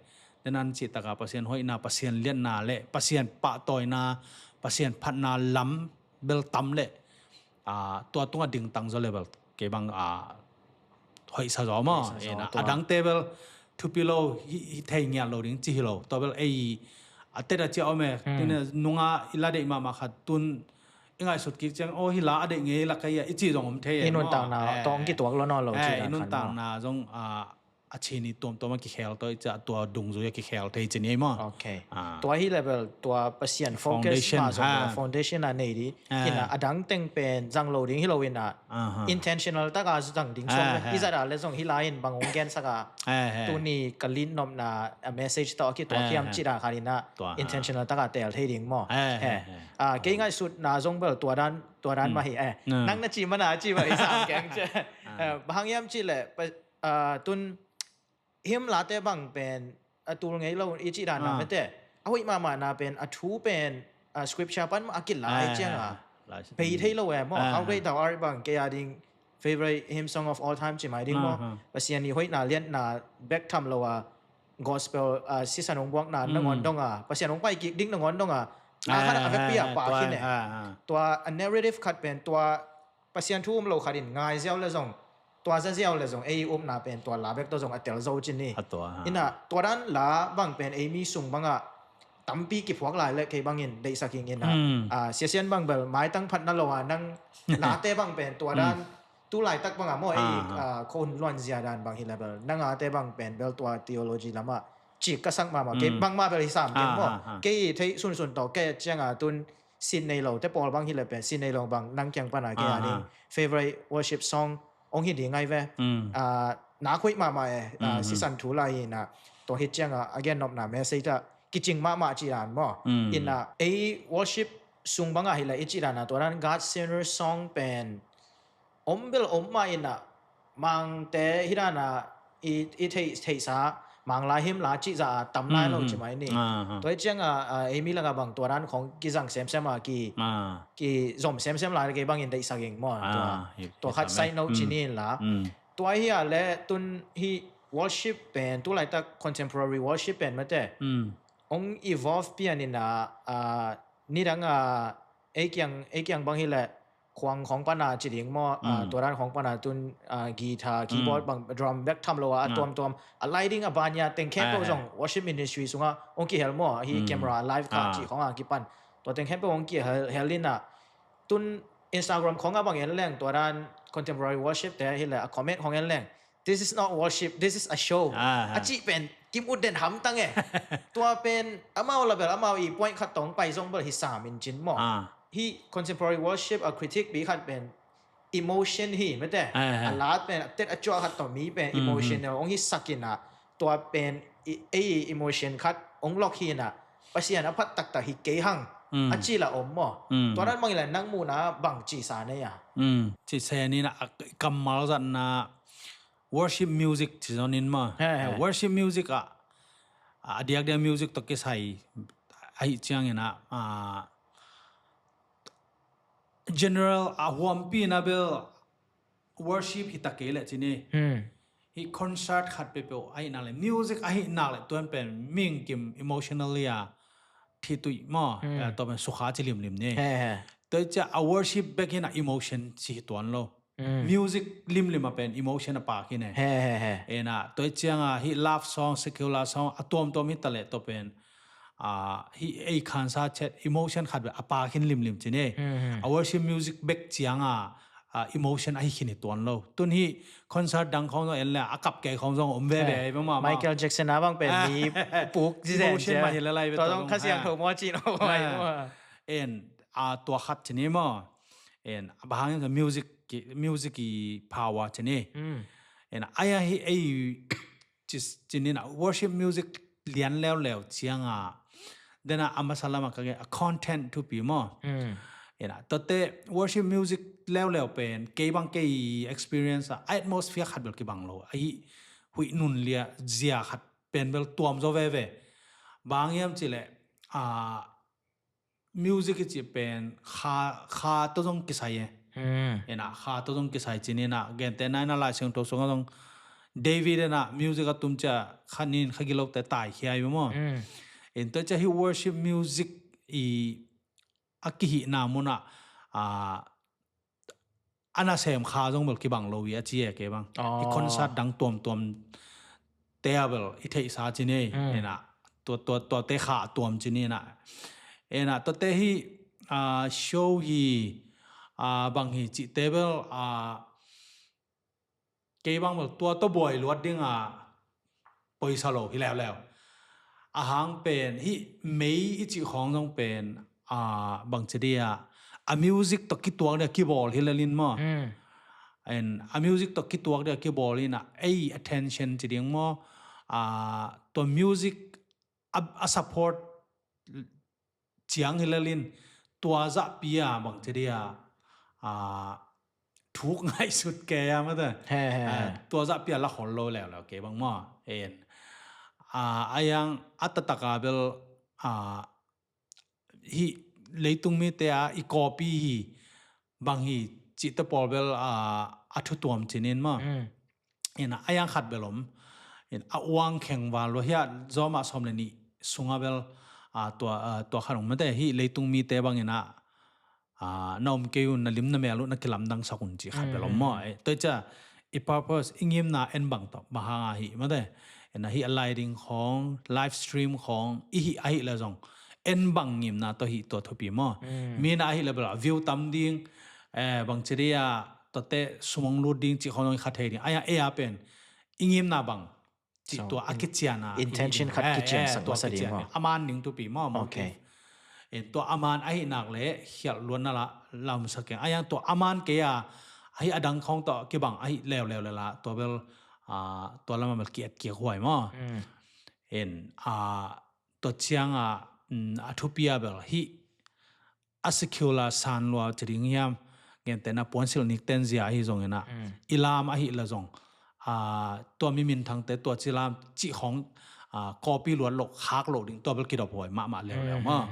denan ci taka Pasian hoihna, Pasian liatna le, Pasian pahtawina, Pasian phatna lam bel tam le, ah, tua tunga dingtang zaw le bel, kei bang, ah, hoihsa zaw maw. Hoihsa zaw. Ena, tua a dangte bel, thupi lo, hi, hi thei ngiat lo ding ci hi lo. Tua bel ei, a tet a cia om e, hmm, tun nunga i la deih mahmah khat tun, i ngaihsut kik ciang, oh, hi la a deih ngei la kai a, i ci zong om thei e, i nuntakna maw. Eh, tawng kituak lo nawn lo, eh, ci dan i khat maw. Nuntakna zong, ah, a chin i tuamtuam a kikhel tawh i cia tua dungzui a kikhel thei ci ni ei maw. Okay. Ah. Tua hi le bel, tua Pasian focus foundation, mah zong ha. Foundation a nei di. Ah. Ina a dang teng pen zang lo ding hi lo ina. Aha. Intentional taka zang ding suang le. Aha. I zat a le zong hi lai in bang hong gensak a. Aha. Tuni ka lit nopna a message tawh a kituak hiam cih dan khat ina. Tua, aha. Intentional taka tel thei ding maw. Aha. He. Ah, kei ngaihsutna zong bel tua dan, tua dan mah hi, eh. Hmm. Nang na ci mana ci bel hi sam keng cia. Ah. Eh, bang hang hiam cih le, pa, ah, tun him late bang pen a tul ngei lo i cih dan na mete. A hoih mahmahna pen, a thu pen, a scripture pan mah a kilai cianga. Bei thei lo e maw. How great thou art bang kei a ding favorite hymn song of all time ci mai ding maw. Pasian i hoihna liatna bek tham lo a gospel, a sisan hong buakna nangawn donga. Pasian hong pai kik ding nangawn donga. Na khat a vekpi a pa khin e. Tua a narrative khat pen tua Pasian thu um lo khat in ngai ziau le zong, tua za ziau le zong, ei upna pen tua la bek tawh zong a tel zo cin ni. A tua, ha. Ina, tua dan la bang pen ei mi sung bangah tampi kiphuak lai le kei bangin deihsak ing ina. Hmm. Ah, Sia Sian bang bel maitang phatna lo a nang late bang pen tua dan tu laitak bangah maw ei, ah, khon luan zia dan bang hi le bel. Nang ate bang pen bel tua theology lamah cik ka sak mahmah. Kei bangmah bel hi sam keng maw. Ah, ah, ah. Kei thei sunsun tawh kei cianga tun sin nei lo te pawl bang hi le pen, sin nei lo bang nang kiang pana kei a ding favorite worship song ong hi ding ngai ve. Mm. Ah, na khoih mahmah e, ah, sisan thu lai ina, tua hi cianga a gen nopna message a kicing mahmah ci dan maw. Mm. Ina, ei worship sung banga hi le i ci dan a tua dan God Centered Song pen om bel om mah ina, Mangte hi dana i, i thei, theihsa, Manglai hymn la cih za a tam lai lo ci mai ni. Tua hi cianga, a, ei mi laka bang tua dan khong kizang semsem a ki, kizom semsem lai kei bangin deihsak ing maw. Tua, tua khat side note ci ni in la. Tua hi a le tun hi worship pen, tu laitak contemporary worship pen mate. Ong evolve pian in a, a, nidang a, ei kiang, ei kiang bang hi le, khuang khong pana ci ding maw, ah, tua dan khong pana tun, ah, guitar, keyboard bang drum bek tham lo a, a tuamtuam. A lai ding a banya teng khempeuh zong worship ministry sunga ong kihel maw, hi camera live kha ci khong a kipan. Tua teng khempeuh ong kihel, hel in a tun Instagram khong a bang en leng, tua dan contemporary worship te hi le a comment khong en leng. This is not worship, this is a show. Ah, ah. A cih pen, kim ut den hamtang e. Tua pen, amau label, amau i point khat tong pai zong bel hi sam in cin maw. Ah. Hi contemporary worship a critic pi khat pen, emotion hi, mete. Ah, ah. A lat pen, a tet a cuah khat tong mi pen, emotional, ong hi sak in a. Tua pen, i, ei emotion khat, ong lok hi in a. Pasian a phat taktak hi kei hang. A ci la om maw. Tua dan bang i la nang muhna bang ci sa nei a. Ci sa nei na, a kammal zat na, worship music ci zong in maw. He, he. Worship music ah, a diakdiak music tawh kisai, ahi ciangin ah, ah, general a huampi na bel worship hi ta kei le ci ni. Hmm. Hi concert khat peuhpeuh ahi nak le, music ahi nak le, tuan pen mingkim emotionally a, thitui maw, eh, tua pen sukha ci limlim ni. He, he. Tua cia a worship bek hi na emotion ci hi tuan lo. Music limlim a pen emotion a pak hi ne. He, he, he. Ena, tua cianga hi love song, secular song, a tuamtuam hi ta leh tua pen, ah, hi ei khansa chet emotion khat bek a pak hin limlim ci ne. A worship music bek cianga, ah, emotion a hi khin hi tuan lo. Tun hi concert dang khong zong en le a kap kei khong zong om veve, eh, bang ma, ma. Michael Jackson a bang pen mi puk ci zen emotion cia. Ma hi le lai ve tua tua zong zong khasiang tho maw ci no, eh, maw. En, ah, tua khat ci ni maw. En, a bang hang music ki, music ki power ci ni. En, aya hi ei ci, ci ni na worship music lian leuleu cianga. Dena a masa lama ka gen a content thupi maw. Ena, tua te worship music leuleu pen, kei bang kei experience a, atmosphere khat bel kibang lo. Ahi, huih nun lia zia khat pen bel tuam zo veve. Bang hiam ci le, ah, music i ci pen kha, kha to zong kisai e. Ena, kha to zong kisai ci ni na, gente na ena Lai Siangtho sunga zong David ena music a tum cia kha nin kha gilo te tai khia i maw. En tua cia hi worship music i a kihihna muna, ah, a nasem kha zong bel kibang lo i a ci e kei bang. Hi concert dang tuamtuam te a bel i theihsa ci ni. Ena, tua, tua, tua te kha a tuam ci ni na. Ena, tua te hi, ah, show hi, ah, bang hi ci te bel, ah, kei bang bel tua to buai luat dinga poisa lo hi leuleu. A hang pen hi mei i ci khong zong pen, ah, bang ci dia, a music to kituak dia kibawl hi lelin maw. En, a music to kituak dia kibawl ina ei attention ci ding maw. Ah, tua music a, a support ciang hi lelin tua zahpi a bang ci dia, ah, thuk ngaihsut kei a mate. He, he, he. Ah, tua zahpi a la khol lo leuleu kei bang maw. En, ah, a yang a tatak a bel, ah, hi leitung mite a i copy hi bang hi ci te pawl bel, ah, a thutuam ci nin maw. Ina, a yang khat bel om. In a uang kheng val lo hia zoma som le ni sunga bel, ah, tua, ah, tua khat om mate hi leitung mite bang ina, ah, na om kei un na lim na mel un na kilamdang sak un ci khat bel om maw. Eh, tua cia i purpose i ngimna en bang to bang hanga hi mate. Ina hi a lai ding khong, live stream khong, i hi a hi le zong en bang ngimna to hi tua thupi maw. Mi na a hi le bel a view tam ding, eh, bang ci dia, tua te sumong lut ding ci khong zong i kha thei ding. A yang e a pen i ngimna bang ci tua a kician a intention khat kician sak masa ding maw. A man ding thupi maw, motive. En, tua a man a hi nak le khial luan na la lam sak keng. A yang tua a man kei a, a hi a dang khong tua kibang a hi leuleu le la tua bel, ah, tua lama bel ki et kiak huai maw. En, ah, tua cianga, mm, a thupi a bel hi a secular san lua ci ding hiam, gente na puansilh nik ten zia ahi zong ina, i lam ahi la zong, ah, tua mi minthangte tua ci lam ci khong, ah, copy luat lo khak lo ding tua bel kidop huai mahmah leuleu maw.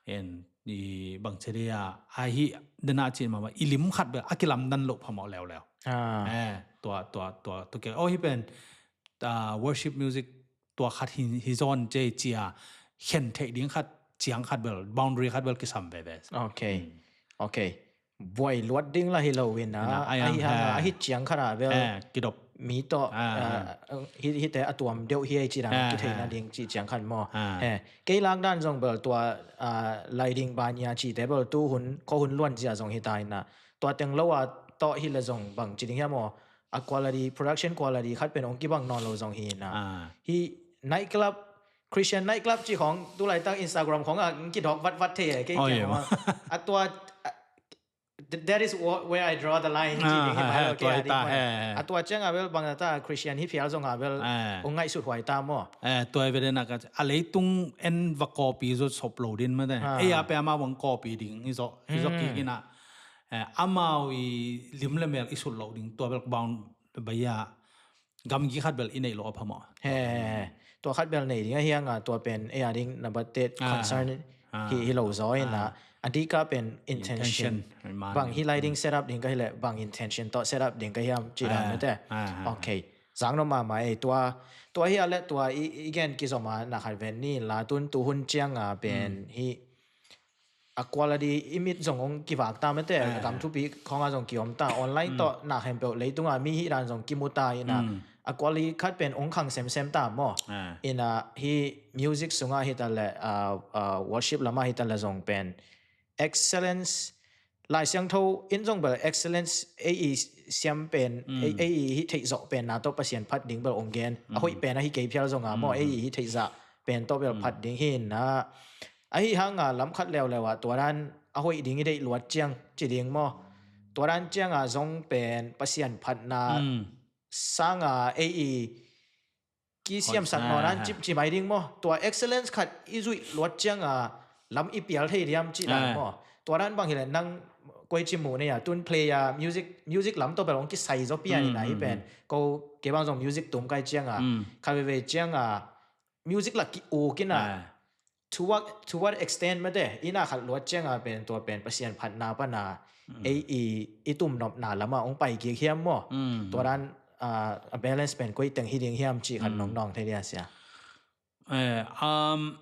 En i bang ci dia, ahi dena ci mahmah i lim khat bel a kilamdan lo phamawh leuleu. Eh, tua, tua, tua, tua ke, oh, hi pen, ah, worship music tua khat hi, hi zon cei cia khen theih ding khat ciang khat bel, boundary khat bel kisam veve. Ok. Ok. Buai luat ding la hi lo in a, ahi hang a, ahi ciang khat a bel, eh, kidop mi tawh, ah, hite a tuam deuh hi ei ci dang kitheihna ding ci ciang khat maw. Eh, kei lak dan zong bel tua, ah, lai ding bania cite bel tu hun, ko hun luan zia zong hi ta in a. Tua teng lo a tawh hi la zong bang ci ding hiam maw. A quality, production quality khat pen ong kibang nawn lo zong hi na. Hi night club, Christian night club ci khong, tu laitak Instagram khong a kidawk vatvat thei e, kei kia khong a. A tua, a, th-, that is wh-, where I draw the line, ci ding hi mai lo, kei a ding mai. A tua ciang a bel bang ta Christian hi phial zong a bel ong ngaihsut huai ta maw. Eh, tua i ve dena ka, a leitung en va copy zo sop lo din mate. Ei a pe ama bang copy ding, hi zo, hi zo kik ina. Eh, amau i lim le mel i sut lo ding, tua bel bang baya gamgi khat bel i neih lo a phamawh. He, he, he. Tua khat bel nei ding a hiang a, tua pen ei a ding na batet concern hi, hi lo zaw in a. A dika pen intention. Bang hi lai ding set up ding ka hi le, bang intention tawh set up ding ka hiam ci dan mate. Ok. Zang no mama ei tua, tua hi a le tua i, i gen kizom a na khat ven ni la tun tu hun ciang a pen hi a quality i mit zong ong kivak ta mete, a gam thupi khong a zong kiom ta, online tawh na khempeuh leitung a mi hi dan zong kimu ta ina, a quality khat pen ong khang semsem ta maw. Ina hi music sung a hi ta le, a, a, worship lam a hi ta le zong pen excellence, Lai Siangtho in zong bel excellence ei i siam pen, ei, ei i hi theih zawh pen na tawh Pasian phat ding bel ong gen. A hoih pen a hi kei phial zong a maw, ei i hi theih zah pen tawh bel phat ding hi na. A hi hang a lam khat leuleu a tua dan a hoih ding i deih luat ciang ci ding maw. Tua dan ciang a zong pen Pasian phatna sang a ei i kisiamsak nawn an cip ci mai ding maw. Tua excellence khat i zuih luat ciang a lam i pial thei diam ci dan maw. Tua dan bang hi le nang koi ci mu nei a tun play a music, music lam tawh bel ong kisai zaw pian ina hi pen. Ko kei bang zong music tum kai ciang a, khat veve ciang a music la ki uk ina. To what, to what extent mete ina khat luat ciang a pen tua pen Pasian phatna pana ei i, i tumnopna lama ong pai kik hiam maw. Tua dan a, a balance pen koi teng hi ding hiam ci khat nong nong thei dia sia. Eh, um,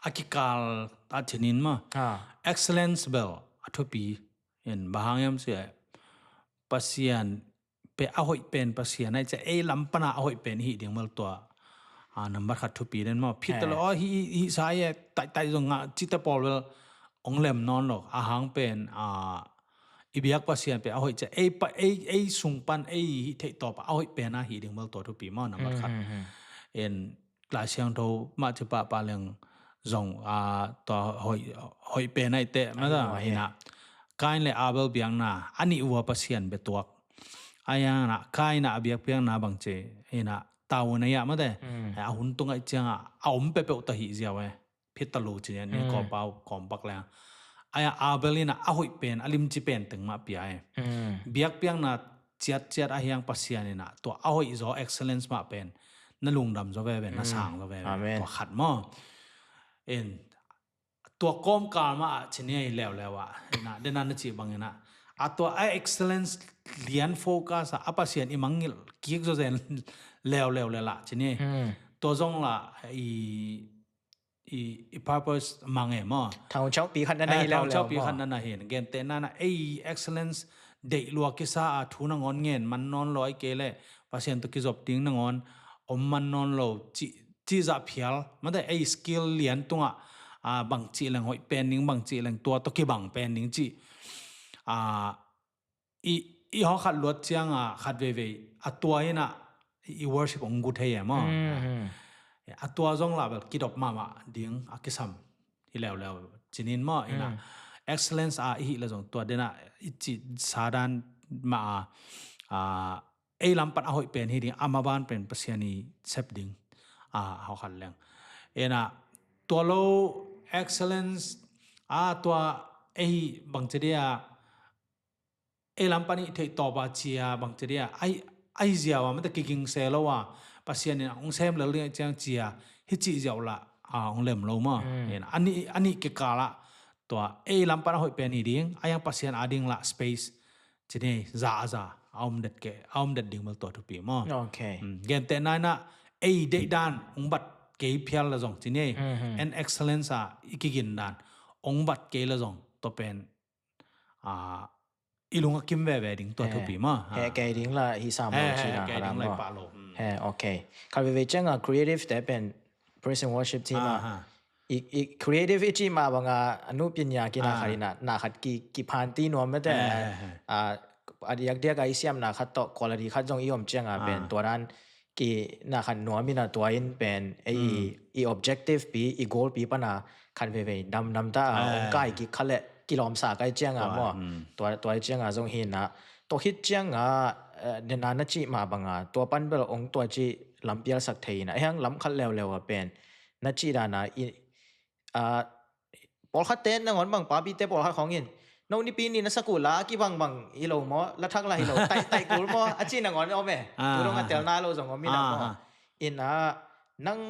a kikal a cinin maw. Excellence bel a thupi in bahang hiam sia. Pasian pe a hoih pen Pasian ai cia ei lam pana a hoih pen hi ding bel tua. A, nambat khat thupi den maw. Phit ta lo hi, hi sa ye tai tai zong a cite pawl bel ong lem nawn lo. A hang pen, a, i biak Pasian pe a hoih cia ei pa, ei, ei sung pan ei hi theih tawp a hoih pen a hi ding bel tua thupi maw nambat khat. En Lai Siangtho mah ci pahpah leng zong, a, tua hoih, hoih pen ai teh mata ina. Kain le Abel biakna a nih ua Pasian betuak. A iangna Kain a biakpiakna bang ci ina tau na ia mate. A hun tung ai ciang a, a om pepeuh ta hi ziau e. Phit ta lo ci ni kawpau kawmpak leng. A ia Abel ina a hoih pen, a limci pen teng mah pia e. Biakpiakna ciatciat a hiang Pasian ina tua a hoih zaw excellence mah pen na lungdam zaw veve, na sang zaw veve. Tua khat maw. In tua kawmkal mah a ci ni leuleu a ina dena na ci bang ina a tua a excellence lian focus a, a Pasian i mangngilh kik zaw zen leuleu le la ci ni. Tua zong la i i, i purpose mang e maw. Thangchaupi khat na na hi leu leu maw. Thangchaupi khat na na hi. Gente na na ei excellence deih lua kisa a thu nangawn ngen man nawn lo ai kei le Pasian to kizop ding nangawn om man nawn lo ci, ci zah phial. Mate ei skill lian tungah, a, bang ci leng hoih pen ding, bang ci leng tua to kibang pen ding ci. A, i, i hawkhat luat ciang a khat veivei a tua ina i worship ong gut hei e maw. A tua zong la bel kidop mahmah ding a kisam hi leuleu cinin maw ina. Excellence a i hi le zong tua dena i ci sadan mah a, a, ei lampat a hoih pen hi ding a maban pen Pasian i sep ding a hawkhat leng. Ina tua lo excellence a tua ei bang ci dia ei lam pan i theih tawp a cia bang ci dia ai, ai ziau a mate kiging se lo a Pasian in ong sem lel ding ai ciang cia hi ci ziau la a ong lem lo maw. Ani, ani kikal a tua ei lam pan a hoih pen hi ding a iang Pasian a ding la space ci ni za a za a om det ke a om det ding bel tua thupi maw. Gente na ina ei deih dan ong bat kei phial la zong ci ni en excellence a i kigin dan ong bat kei la zong tua pen a i lung a kim veve ding tua thupi maw. He kei ding la hi sam lo ci na kei ding la hi pah lo. He, okay. Khat veve ciang a creative te pen praise and worship team a i, i creative i ci mah bang a a nu pinya ki na khat ina na khat ki, ki phan ti nuam mete a, a diak diak a i siam na khat tawh quality khat zong i om ciang a pen tua dan ki na khat nuam ina tua in pen ei i, i objective pi i goal pi pana khat veve dam dam ta a ong kai ki khat le kilawm sa kai ciang a maw. Tua, tua ciang a zong hi na tua khit ciang a dena na ci mah bang a tua pan bel ong tua ci lampial sak thei ina a hiang lam khat leuleu a pen na ci dan a i a, pawlkhat te nangawn bang papi te pawlkhat khawng in no nipi ni na sak uh la a kibang bang hi lo maw, la thak la hi lo tai, tai kul maw a ci nangawn om e. Tu dong a tel na lo zong om ina maw. Ina nang,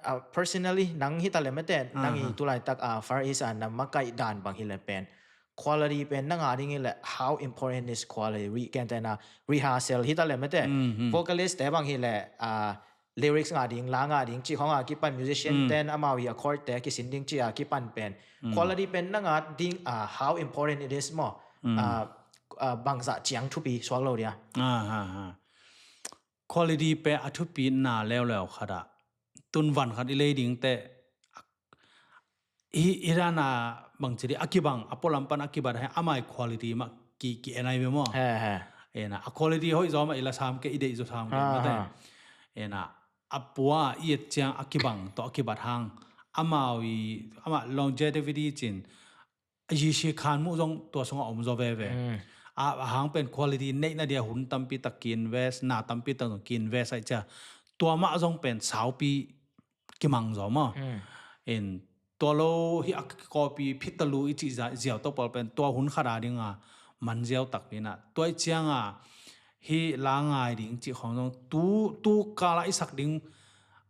a, personally nang hi ta le mete nang i tulaitak a Far East a na makaih dan bang hi le pen quality pen na ngah ding hi leh, how important is quality? Re, gentehna, rehearsal hi ta leh mate. Mm, mm. Vocalist te bang hi leh, ah, lyrics ngah ding, la ngah ding, cih khong a kipan, musician ten amau i accord te kisin ding cih a kipan pen. Quality pen na ngah ding, ah, how important it is maw? Ah, ah, bangzah ciang thupi suak lo dia? Ah, ah, ah. Quality pen a thupina leuleu khat ah, tun van khat i lei ding teh, i, i dan a bangci di, a kibang, a pualam pan a kibat hi, amau i quality mah ki, ki en ai ve maw? He, he. Ena, a quality hoih zaw mah i la sam kei, i deih zaw sam kei mah teh. Ena, a pua i et ciang a kibang tawh a kibat hang, amau i, amau longevity cin, a yisi khan muh zong tua sungah om zaw veve. A, a hang pen quality neihna dia hun tampi tak ki-invest, na tampi tak zong ki-invest ai cia. Tua mah zong pen saupi kimang zaw maw? In tua lo hi a kawpi phit ta lu i cih za-, ziau tawh pawl pen tua hun khat a ding a man ziau takpi inah. Tua i ciang a hi la ngai ding cih khong zong tu, tu kal a i sak ding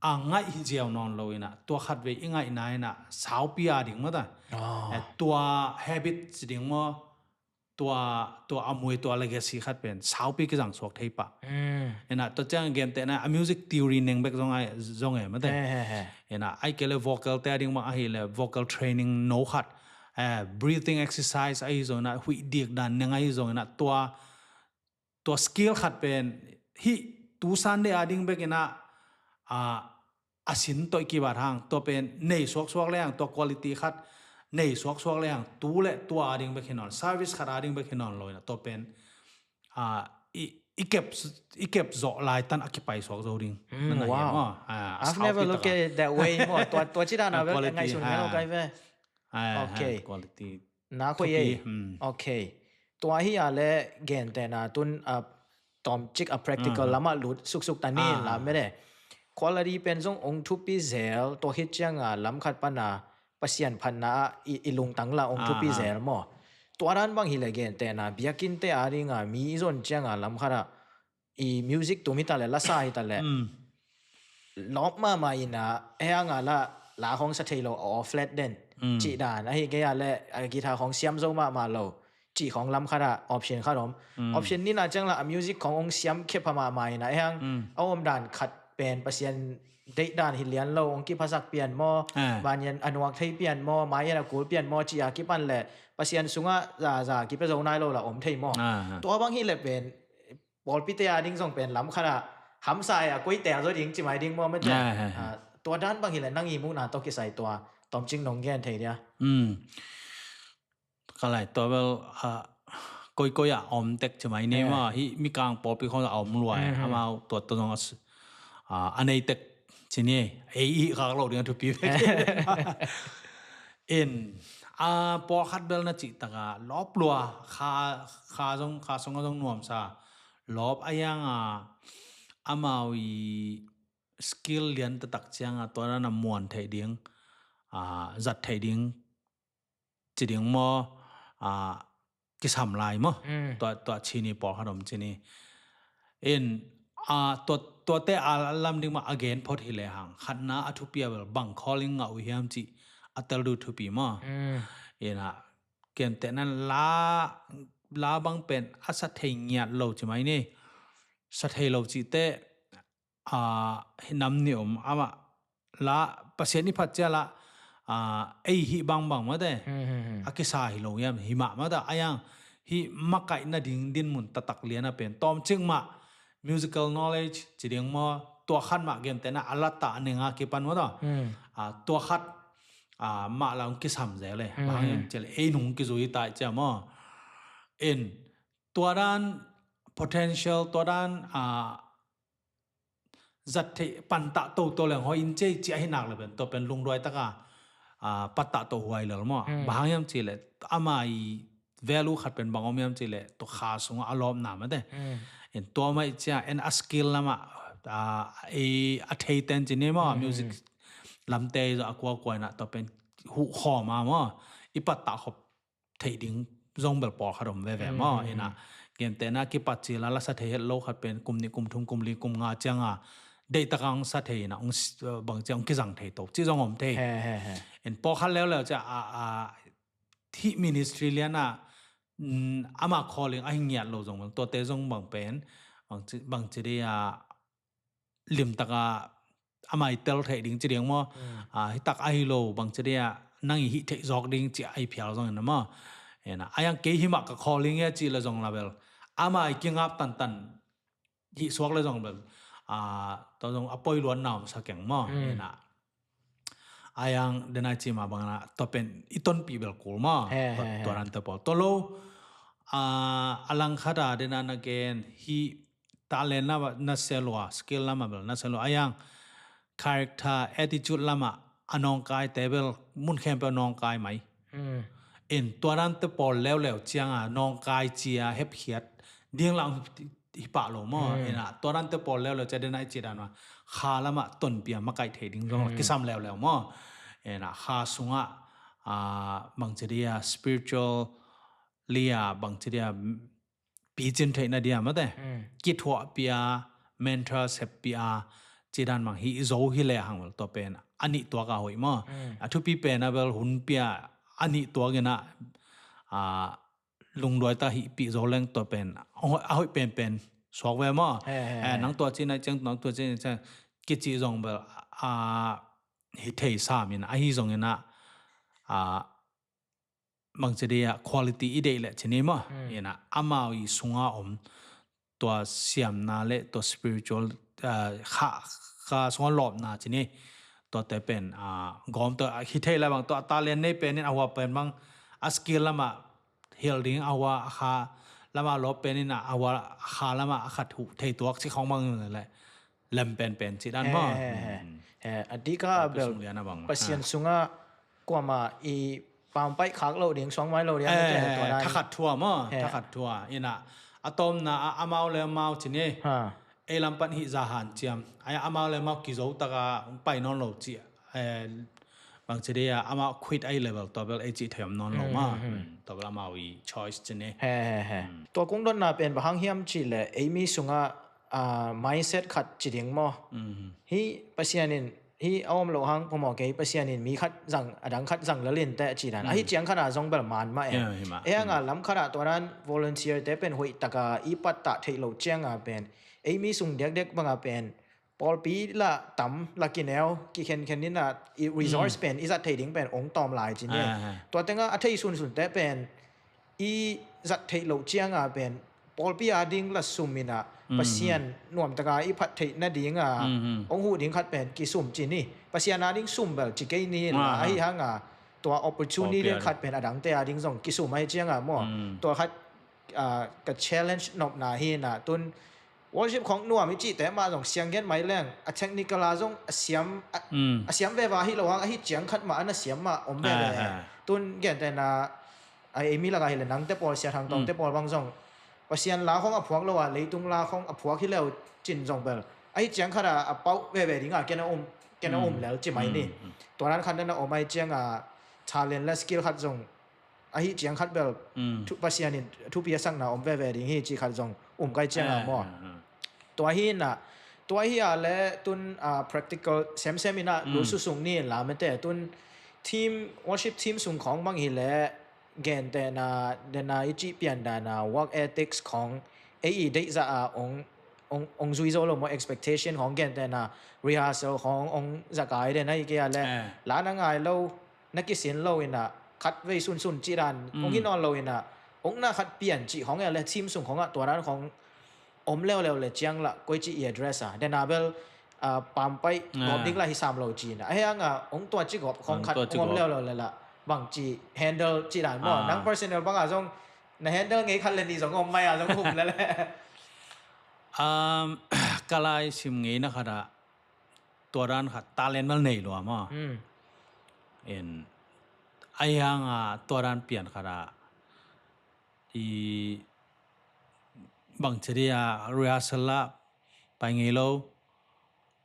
a ngaih hi ziau nawn lo inah, tua khat vei i ngaihna inah saupi a ding maw ta. Eh, tua habit ci ding maw, tua, tua a mui, tua legacy khat pen saupi kizang suak thei pah. Inah tua ciang gentehna a music theory neng bek zong ai, zong e maw te. Inah ai kei le vocal te a ding bang ahi le vocal training no khat, eh, breathing exercise ahi zong inah, huih dik dan neng ahi zong inah, tua tua skill khat pen hih tu Sunday a ding bek inah, a, a sin tawh i kibat hang, tua pen nei suaksuak le hang, tua quality khat nei suaksuak le hang, tu le tua a ding bek hi nawn, service khat a ding bek hi nawn lo inah, tua pen, a, i, i kep, i kep zawh lai tan a kipai suak zo ding. Mm, na na hi wow. Maw? A, a I've never saupi looked taka at it that way maw. Tua, tua ci dan a bek quality, ngaihsun ngei lo kai ve. Ai, okay. Quality. Na khuai ei. Okay. Tua hi a le gentehna tun a tomcik a practical lamah lut suksuk ta ni in lam mede. Quality pen zong ong thupi zel, tua khit cianga lam khat pana Pasian phatna ah i, i lungtang la ong thupi zel maw. Tua dan bang hi le gentehna biakinn te a dinga mi i zon cianga lam khat ah i music tum hi ta le, lasa hi ta le. Lawp mahmah ina, hei anga la, la khong sa thei lo, a aw flat den. Cih dan, ahi kei a le, a guitar khong siam zo mahmah lo. Cih khong lam khat a, option khat om. Option nina ciang la, a music khong ong siam khep pha mahmah ina, hei ang, a om dan khat pen, Pasian deih dan hi lian lo, ong kiphasak pian maw, banyan a nuak thei pian maw, mai a kul pian maw, cih a kipan le, Pasian sunga za, za, kipia zo nai lo la om thei maw. Tua bang hi le pen, pawlpite a ding zong pen lam khat a hamsa a koi tel zo ding ci mai ding maw mete. Tua dan bang hi le nang i muhna tawh kisai tua tomcik nong gen thei dia. Ka lai tua bel, a, koikoi a om tek ci mai ni maw, hi Mikang pawlpi khong a om luai, amau tua tua zong a s-, a, a nei tek ci ni, ei i khak lo ding a thupi bek. In, a, pawlkhat bel na cih taka lawp lua, kha, kha zong, kha song a zong nuamsa. Lawp a ianga amau i skill lian taktak cianga tua dana muan theih ding, a, zat theih ding ci ding maw, a, kisam lai maw. Tua, tua cini pawlkhat om cini. In, a, tua, tuate a lam ding maw a gen phot hi le hang. Khatna a thupi a bel bang calling ngah uh hiam cih a tel duh thupi maw. In a, gentehna la, la bang pen a sa thei ngiat lo ci mai ni. Sa thei lo cihte, a, hi nam ni om, amah la, Pasian i phat cia la, a, ei hih bangbang mate. A kisa hi lo hiam, hi mah mata, a yang, hih makaih nading dinmun taktak lian a pen. Tawmcik mah, musical knowledge, ci ding maw, tua khat mah gentehna, a lata a nenga kipan mata. A, tua khat, a, mah la ong kisam zel e. Bang hiam cih le, ei nung kizui tai cia maw. In, tua dan potential, tua dan, a, zat thei pantah toto leng hoi in cei ci ahi nak le pen, tua pen lungduai taka, a, pantah to huai lel maw. Bang hiam cih le, ama i value khat pen bang om hiam cih le, tua kha sunga a lawpna mate. In tua mai cia, en a skill lama, a, i a thei ten ci ni maw, music lamte zo a kuakuaina, tua pen huh khawm a maw. I pantah khop theih ding zong bel pawlkhat om veve maw. Ina, gentehna kipat cila lasa thei het lo khat pen kum nih, kum thum, kum li, kum nga cianga deihtak ang sa thei ina, ong s-, bang cia ong kizang thei to ci zong om thei. In pawlkhat leuleu cia a, a, hih ministry lian ah, mm, ama calling ahi ngiat lo zong bel, tuate zong bang pen, bang ci, bang ci dih a, limtak a, ama i tel theih ding ci ding maw. Mm. Ah, hih tak ahi lo, bang ci dih a, nang i hih theih zawk ding ci a i phial zong in maw. Ena, a yang kei himah ka calling e ci le zong la bel, ama i kingap tantan hih suak le zong bel, ah, tua zong a poi luan na om sa keng maw. Mm. Ena, a yang denai ci ma bang na, tua pen i tonpih bel kul maw. He, tua, he, he. Tua dan te pawl. Tua lo, ah, a langkhat a dena na gen, hih talent lama na sia lua, skill lama bel na sia lua. A yang character, attitude lama a nawngkai te bel mun khempeuh nawngkai mai. Mm. In tua dan te pawl leuleu ciang a nawngkai cia hepkhiat ding lang hi pah lo maw. Mm. Ena, tua dan te pawl leuleu cia dena i ci dan ma, kha lama tonpia makaih thei ding zong la, mm, kisam leuleu maw. Ena, kha sungah, ah, bang ci dih a, spiritually a, bang ci dih a, picin theihna dia mate. Mm. Kithuahpih a, mentorship pih a, ci dan bang hi zo hi le hang bel tua pen a nih tuak a hoih maw. Mm. A thupi pen a bel hun pia a nih tuak in a, ah, lungduai ta hih pih zo leng tua pen a hoih, a hoih penpen suak ve maw. He, he, eh, he. Nang tua ci nai ciang, nang tua ci nai ciang kici zong bel, ah, hi thei sam in, ahi zong in a, ah, bang ci dih a, quality i deih leh ci ni maw. Mm. Ena, amau i sunga om tua siamna le tua spiritual, ah, kha, kha sunga lawpna ci ni. Tuate pen, ah, gawm tua, ah, hi thei lai bang tua talent nei pen in a hua pen bang a skill lama hilh ding, a hua a kha lama lawp pen in a hua a kha lama a khat huh thei tuak ci khong bang le lem penpen ci dan maw. He, he, he. Mm. He, a dik a bel Pasian sunga kuama i pampaih khak lo ding, suangmai lo ding, eh, tua dan. Thakhat thua maw, he, thakhat thua. Ina, a tawmna a amau le amau ci ni. Ha. Ei lam pan hih za hanciam. Ai amau le amau kizo taka pai nawn lo ci. Eh, bang ci dia, amau quit ai level tua bel ei ci thei om nawn lo maw. Mm, mm, mm. Mm, tua bel amau i choice ci ni. He, he, he. Mm. Tua kong dotna pen bang hang hiam ci le, ei mi sunga ah, mindset khat ci ding maw. Mm. Hih Pasian in, hih a om lo hang phamawh kei, Pasian in mi khat zang, a dang khat zang lel in teh ci dan. Mm. Ahi ciang khat a zong bel man mah e. Yeah, hi mah. E hang a lam khat a tua dan volunteer te pen hoih taka i pattah theih loh ciang a pen, ei mi sung diakdiak bang a pen pawlpi lah tam, lah kineu, kikhenkhen in a i resource pen i zat theih ding pen ong tawm lai ci ni. Ah, ah. Tua teng a a thei sunsun te pen i zat theih loh ciang a pen pawlpi a ding lah sum in a, mm, Pasian nuam taka i phat theih nading a, mm, mm, ong huh ding khat pen kisum ci ni. Pasian a ding sum bel ci kei ni la, ah, ahi hang a tua opportunity khat pen a dangte a ding zong kisum ahi ciang a maw. Mm. Tua khat, ah, ka challenge nopna hi in a, tun worship khong nuam i cihte mah zong siang gen mai leng, a technical a zong a siam, a, mm, a siam veva hi lo hang, ahi ciang khat mah a na siam mah om veve. Ah, ah. Tun gentehna, a, ei mi lak a hi le nangte pawl, Sia Thang Tawngte, mm, pawl bang zong Pasian la khong a phuak lo a, leitung la khong a phuak hi leu cin zong bel, ahi ciang khat a, a pauh veve ding a ken a um, ken a um lel ci mai ni. Mm, mm. Tua dan khat na na om ahi ciang a, talent le skill khat zong ahi ciang khat bel, mm, thu, Pasian in thupi a sakna om veve ding hi ci khat zong um kai ciang a maw. Ah, ah, ah. Tua hi in a, tua hi a le tun, ah, practical semsem in a, mm, lusu sung ni in la mete tun team, worship team sung khong bang hi le, gentehna, dena i cih pian dan a, work ethics khong, ei i deih zah a ong, ong, ong zui zo lo maw, expectation khong, gentehna rehearsal khong ong zak ai dena hi kei a le, eh, la na ngai lo, na kisin lo in a, khat vei sunsun cih dan, mm, ong hi nawn lo in a, ong na khat pian cih khong e le, team sung khong a, tua dan khong om leuleu le ciang lah, koi cih i address a. Dena bel, ah, pampaih, ah, gawp ding lah hi sam lo ci in a. Ahi hang a, ong tua cih gawp khong khat ong om leuleu le lah, bang ci handle cih dan maw. Ah. Nang personal bang a zong, na handle ngei khat le nih zong om mai a zong hum le le. Um, ka lai sim ngeina khat a, tua dan khat talent mal nei lua maw. Hmm. In, ahi hang a, tua dan pian khat a, i bang ci dia rehearsal la pai ngei lo,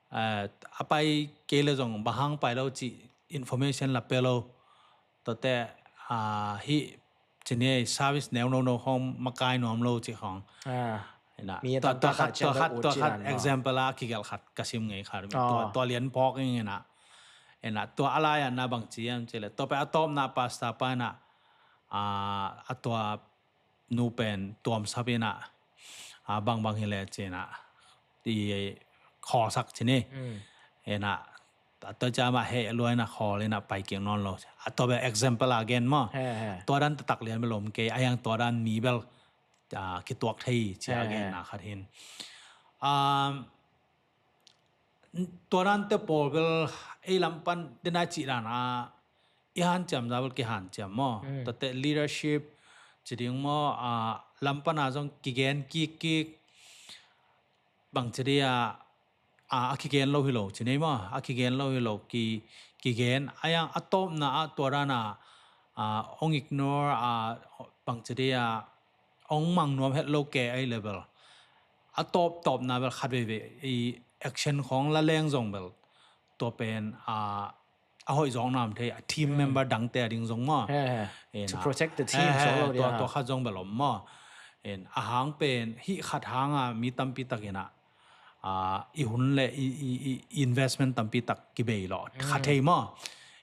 eh, a pai kei le zong bang hang pai lo ci information la pe lo. Tuate, ah, hih ci ni service neu no no khong makai nuam lo ci khong. Ah. Ina, mi tua, tua khat, tua khat, tua khat example a kigelh khat ka sim ngei khat. Oh. Tua, tua lian phawk ing ina. Ina, tua a lai a na bang ci hiam ci le. Tua pen a tawpna pastor pa ina. a, a tua nu pen tuamsap inah, a, bangbang hi le cinah i khawlsak cini. Inah a tua ciamah heh luaina khawl inah pai kik nawn lo. A tua bel example a gen maw. Tua dan taktak lian bel om kei, a hiang tua dan mi bel, a, kituak thei cia gen a khat hin. Um, tua dante pawl bel ei lam pan dena cih dan a i hanciam za bel kihanciam maw. Tate leadership ci ding maw, a, lam pan a zong kigen kik kik bang ci dia, a, a kigen lo hi lo ci nei maw, a kigen lo hi lo ki, kigen a hiang a tawpna a tua dan a, a, ong ignore a bang ci dia ong mang nuam het lo ke ahi le bel a tawptawpna bel khat veivei i action khawng la leng zong bel tua pen, a, a hoih zawk nam thei a team member dangte a ding zong maw. To protect the team, tua khat zong bel om maw. A hang pen hih khat hanga mi tampi takin a, a, i hun le i, i, i investment tampi tak kibei lo kha thei maw.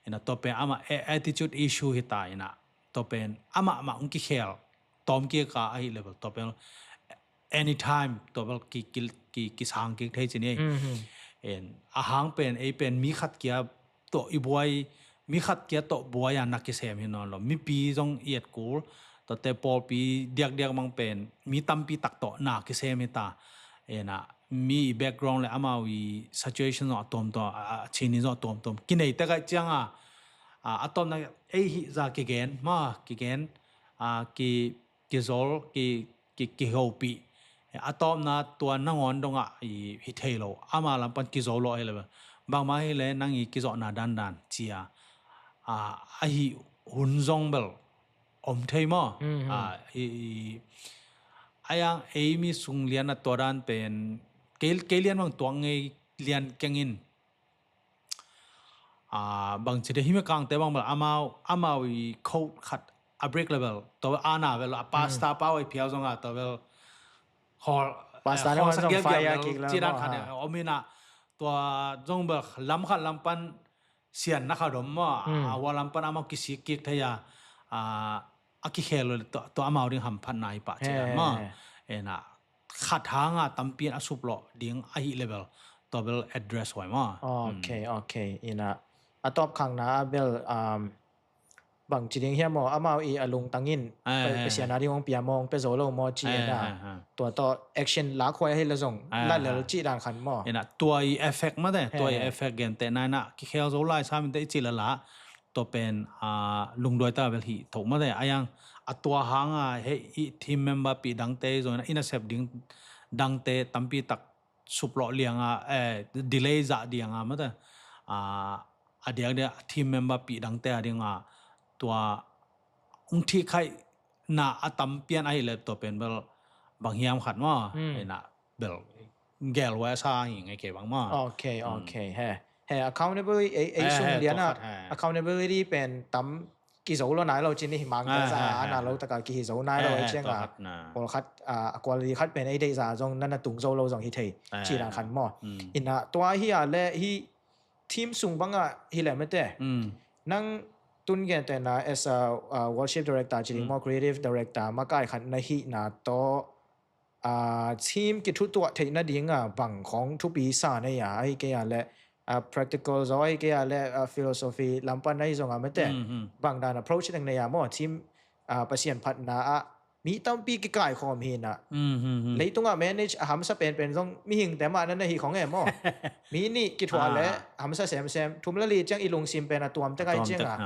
Ina tua pen ama attitude issue hi ta ina tua pen amah mah ong kikhel tawm kik a ahi le bel tua pen anytime tua bel ki, ki, ki, kisang kik thei ci ni. A hang pen ei pen mi khat kia tawh i buai, mi khat kia tawh buai a na kisem hi nawn lo, mipi zong i et kul. Tuate pawlpi diakdiak mang pen mi tampi tak tawh na kisem hi ta. Ena mi i background le amau i situation zong a tuamtuam, a chin i zong a tuamtuam kinei tek aih cianga, a tawmna ei hih za kigen ma kigen, a ki kizol, ki, ki, kihopih. A tawpna tua nangawn dongah i hi thei lo, ama lam pan kizo lo ahi le bel bangmah hi le nang i kizawhna dandan cia, a, ahi hun zong bel om thei maw. A, i, i, a yang ei mi sung lian a tua dan pen kei, kei lian bang tuak ngei lian kengin, a, bang ci de himi kangte bang bel amau, amau i code khat a break le bel tua bel ana bel a pasta pau i phiau zonga tua bel hol pasta ne hol hon sa zong giam fire giam kik le ci dan maw khat ha ne om ina tua zong bel lam khat lam pan sian na khat om maw. A wa lam pan amau kisik kik thei a, a, a kikhel lo le tua, tua amau ding hamphatna hi pah ci dan maw. Ena khat hanga tampi in a suplawh ding ahi le bel tua bel address huai maw. Ok, ok. Ina a tawp khangna a bel, um, bang ci ding hiam maw, amau i a lungtangin Pasian a ding hong pia maw, hong pia zo lo maw ci ina tua tawh action lak huai ahi le zong la lel ci dan khan maw. Ina tua i effect mate, tua i effect gente na ina kikhel zo lai sa minte i ci lala tua pen, a, lungduai ta bel hi tho mate. A yang a tua hanga hei i team member pi dangte zong ina ina sep ding dangte tampi tak suplawh lianga, eh, delay zah dianga mate, a, a diakdiak team member pi dangte a dinga tua ung thih khaihna a tampian ahi le tua pen bel bang hiam khat maw. Ina bel gel huai sa hi ngai kei bang maw. Ok, ok. He, he accountability ei, ei sung liana accountability pen tam kizo lo nai lo ci ni hi mang ka za ana lo taka kihi zo nai lo ei cianga pawlkhat, a, a quality khat pen ei deih za zong nana tung zo lo zong hi thei ci dan khan maw. Ina tua hi a le hi team sung banga hi le mate. Nang tun gen tena as a, a, worship director ci ding maw, creative director makai khat na hihna tawh, a, team kithutuah theih nadinga bang khawng thupi sa nei a ahi kei a le, a, practical zaw ahi kei a le, a, philosophy lampan ahi zonga mate bang dan approach deng nei a maw, team, a, Pasian phatna ah mi tampi kikaikhawm hi na. Leitungah manage a hamsa penpen zong mihingte mah na na hi khong e maw. Mi nih kithuah le hamsa semsem, thum le li ciang i lungsim pen a tuamtek ahi cianga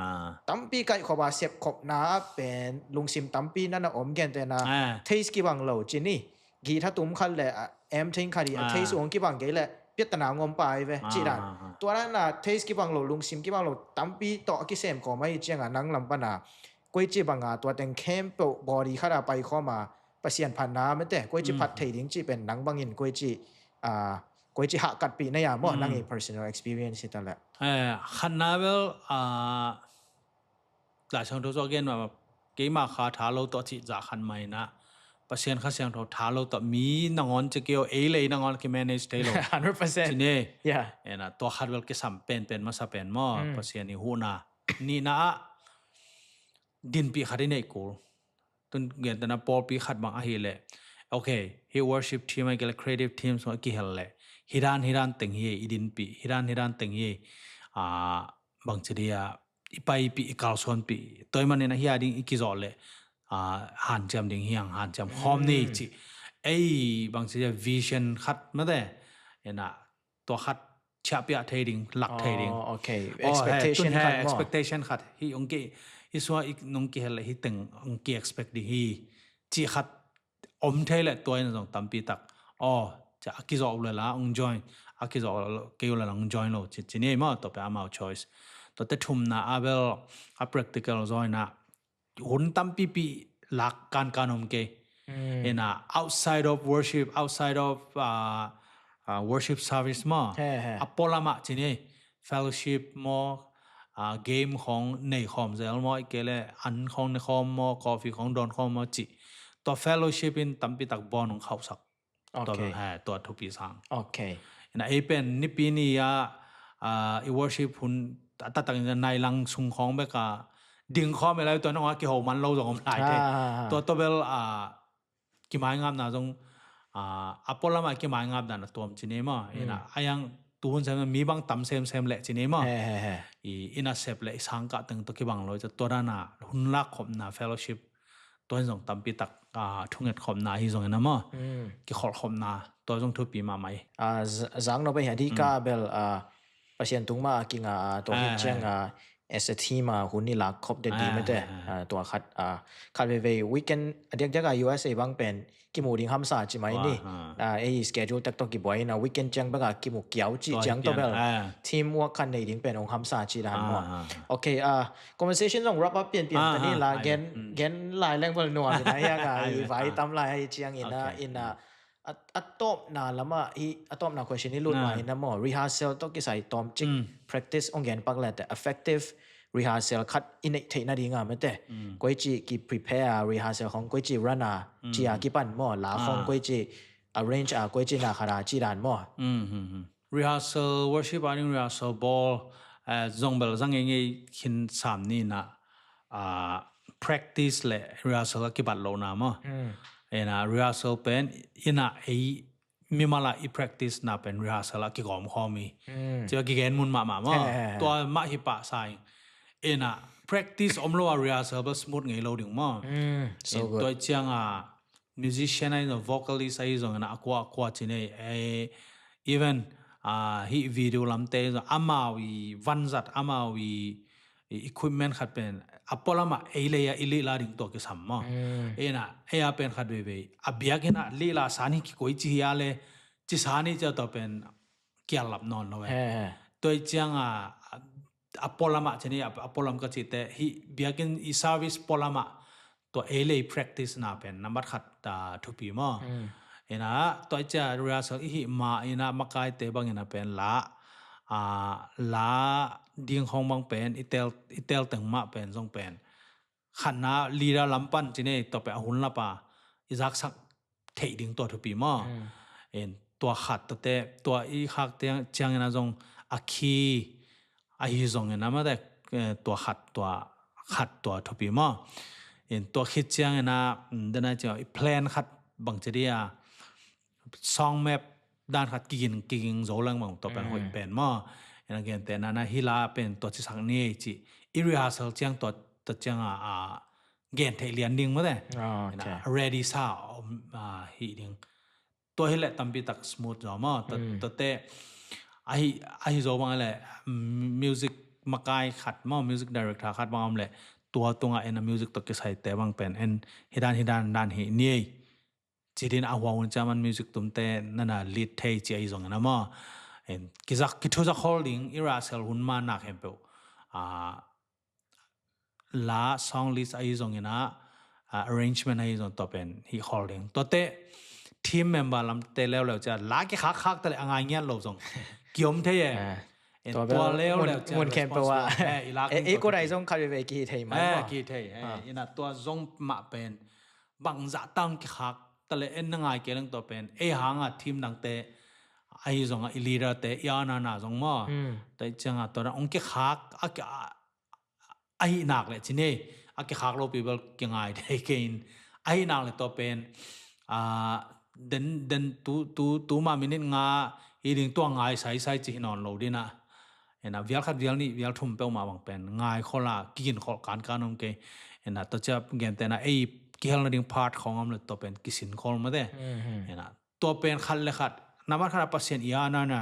tampi kaihkhop a sepkhopna pen lungsim tampi nana om gentena taste kibang lo ci ni. Githa tum khat le, a, em theng khat hi a taste ung kibang kei le piattana ngom pai ve ci dan. Tua dan a taste kibang lo, lungsim kibang lo tampi tawh a kisemkhawm ahi cianga nang lam pana koici banga tua teng khempeuh body khat a paikhawm a Pasian phatna mate koici phat thei ding ci pen nang bangin koici, a, koici hahkatpih na ia maw, nang i personal experience hi ta le. Eh, khatna bel, a, Lai Siangtho zawk gen mah keima kha tha lo tawh cih zah khat mah inah Pasian Kha Siangtho tha lo tawh mi nangawn ci kei o, ei le ei nangawn ki manage thei lo. Hundred percent. Ci ni. Yeah. Ena tua khat bel kisam penpen masa pen maw, Pasian i huhna. Nihna ah dinpih khat i neih kul. Tun gentehna pawlpi khat bang ahih leh, okay, hih worship team ahih kei leh creative team sung a kihel leh, hih dan hih dan teng hi, i dinpih, hih dan hih dan teng hi, ah, bangci dia i paipih, i kalsuanpih, tua ahih manin ahi a ding i kizawh leh, ah, hanciam ding hi hang, hanciam khawm ni ci. Ei bangci dia vision khat mate, ina tua khat ciahpiah thei ding, lak thei ding. Oh, okay. Oh, Expectation he, tun he khat maw? Expectation khat. Hih ong ki, i sua i nong kihel leh hih teng ong ki expect ding hi. Ci khat om thei leh tua in zong tampi tak. Oh, cia a kizawh uh leh la ong join. A kizawh kei uh leh la ong join lo. Ci, ci ni maw, tua pen amau choice. Tua te thumna a bel a practical zaw ina hun tampipi lak kankan om kei. Ina outside of worship, outside of, uh, uh, worship service maw. He, he. A pualamah ci ni fellowship maw, uh, game khawng nei khawm zel maw, ahih kei leh an khawng ne khawm maw, coffee khawng dawn khawm maw ci. Tua fellowship in tampi tak bawn ong khauhsak. Tua, Okay. eh, tua thupi sang. Okay. Ina ei pen nipi ni a, ah, i worship hun a taktak in nai lang sung khawng bek a ding khawm i lai tua nong a kiho man lo zong om lai thei. Ah. Tua tua bel, ah, kimaingapna zong, ah, a pualamah kimaingapna na tuam ci ni maw. Ina a yang tuhun sem mi bang tam semsem leh ci ni maw. He, he, he. I, ina sep leh i sangkah teng tua kibang lo i tua dana hun lak khopna fellowship tua in zong tampi tak, ah, thunget khopna hi zong ina maw. Kikholh khopna tua zong thupi mahmah hi. Ah, z-, zang no bai hadi ka bel, ah, Pasian tung ma a kinga, ah, tua hi ciang, ah, as a team, ah, hun i lak khop de di mete. Ah, tua khat, ah, khat veve weekend a diakdiak a U S A bang pen kimu ding hamsa ci mai ni. Ah, ei schedule tak tok kibuai na weekend ciang bek a kimu kiau ci ciang to bel. Team work khat nei ding pen ong hamsa ci dan maw. Okay, ah, conversation zong wrap up pianpian ta ni la gen, gen lai leng bel nuam ina hiang a i vai tam lai hi ciang ina, ina a, a tawpna lama hi, a tawpna question i lut ma ina maw, rehearsal tawh kisai tawmcik practice ong gen pak leh te effective rehearsal khat i neih theihna dinga mete. Koici ki prepare a rehearsal khong, koici run a cia kipan maw, la khong koici arrange a, koici na khat a ci dan maw. Rehearsal, worship a ding rehearsal bawl, eh, zong bel zang ngei ngei khin sam ni na, ah, practice le rehearsal a kibat lo na maw. Ina rehearsal pen ina ei mimal a i practice na pen rehearsal a kigawm khawm hi. Cia kigen mun mahmah maw. Tua mah hi pah sa ing. Ina practice om lo a rehearsal bel smooth ngei lo ding maw. Tua ciang a musician ahi zong, vocalist ahi zong ina a kua a kua ci nei, eh, even, ah, hih video lamte zong amau i vanzat, amau i, i equipment khat pen a pualamah ei lei a i lihla ding tua kisam maw. Ina ei a pen khat veivei a biak ina lihla san hi kikoici hi a le ci san hi cia tua pen kial lap nawn lo e. Tua ciang a, a pualamah ci ni, a, a pualam ka cite hih biakin i service pualamah tua ei lei practice na pen nambat khat, ah, thupi maw. Ina tua cia rehearsal i hih ma ina makaite bang ina pen la, ah, la ding khong bang pen i tel, i tel teng mah pen zong pen khatna leader lam pan ci nei, tua pen a hun lapa i zaksak theih ding tua thupi maw. Tua khat tua te, tua i khak ciang ina zong a khi ahi zong ina mate, eh, tua khat tua, khat tua thupi maw. Tua khit ciang ina, mm, dena ciang i plan khat bang ci dia song map dan khat kigin, kiging zo lang bang tua pen hoih pen maw. Ina gente na na hi la pen tua ci sak ni ci i rehearsal ciang tua, tua ciang a, a gen theih lian ding mate. Ina ready sa om, a, hi ding. Tua hi le tampi tak smooth zo maw. Tua, tua te ahi, ahi zo bang le, mm, music makai khat maw, music director khat bang om le tua tunga ina music tua kisai te bang pen en hi dan, hi dan, dan hi ni ei. Ci din a hua hun ciaman music tumte nana lead thei ci ahi zong ina maw. En kizak, kithuzak khol ding i rehearsal hun ma nak hempeuh. A, la song list ahi zong ina, a, arrangement ahi zong tua pen hi khol ding. Tua te team member lamte leuleu cia la kikhak khak ta le a ngai ngiat lo zong kiom thei e. En tua leuleu cia mun khempeuh a, eh, i kua dai zong khat veve kihi thei mai maw. Kihi thei e. Ina tua zong mah pen bangzah tang kikhak ta le en na ngai kei leng tua pen ei hanga team dangte ahi zonga i leader te i ana na zong maw. Tai cianga tua dang ong kikhak a, a, ahi nak le ci nei a kikhak lopi bel kingai thei kei in, ahi nak le tua pen, ah, den, den tu, tu, tu ma minute nga hi ding tua ngai saisai ci hi nawn lo ding a. Ena, vial khat, vial nih, vial thum peuhmah bang pen ngai khol a, kigin khol kankan om kei. Ena, tua cia gentehna ei kihel nading part khawng om le tua pen kisin khol mate. Mhm. Ena, tua pen khat le khat, nambat khat a Pasian i ana na,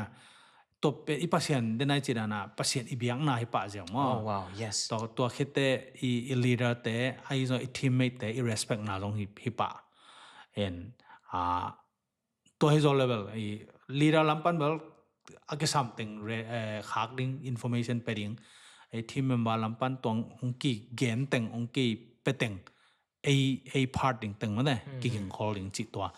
tua pen i Pasian den ai ci dan a, Pasian i biakna hi pah ziau maw. Oh, wow, yes. Tua, tua khit teh i, i leader te, ahi zong i teammate te, i respect na zong hi, hi pah. En, a, tua hi zaw le bel, i leader lam pan bel, a kisam teng re-, eh, khak ding, information pe ding, ei team member lam pan tua hong kigen teng, hong kipe teng, ei, ei part ding teng mate, mhm, kiging khol ding cih tua.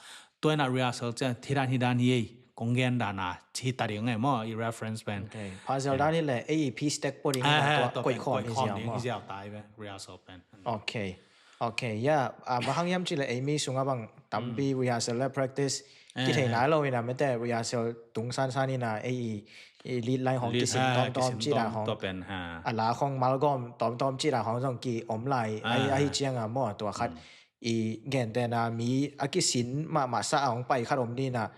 Tua ina rehearsal ciang, hi dan hi dan hi ei, kong gen dan a, ci hi ta ding ei maw, i reference pen. Okay. Phazel dan hi le, ei peace tag po ding, ah, ina tua, tua koih pen, khawm koih hi khawm ziau ding maw. Hi ziau tai ve, rehearsal pen. Okay. Okay, ya, ah, bang hang hiam cih le ei mi sungah bang tampi, mm, rehearsal le practice, eh, kithei, eh, nai lo ina mate, rehearsal tung sansan ina ei i, i lead line hong, lead, kisin, ah, tawmtawm kisin cih dan tawm, hong. Tua pen, ha. A la hong malgawm tawmtawm cih dan hong zong ki om lai, ah, ahi, ahi ciang a maw, tua khat, mm, i gentehna mi a kisin mahmah sa a hong pai khat om ding a,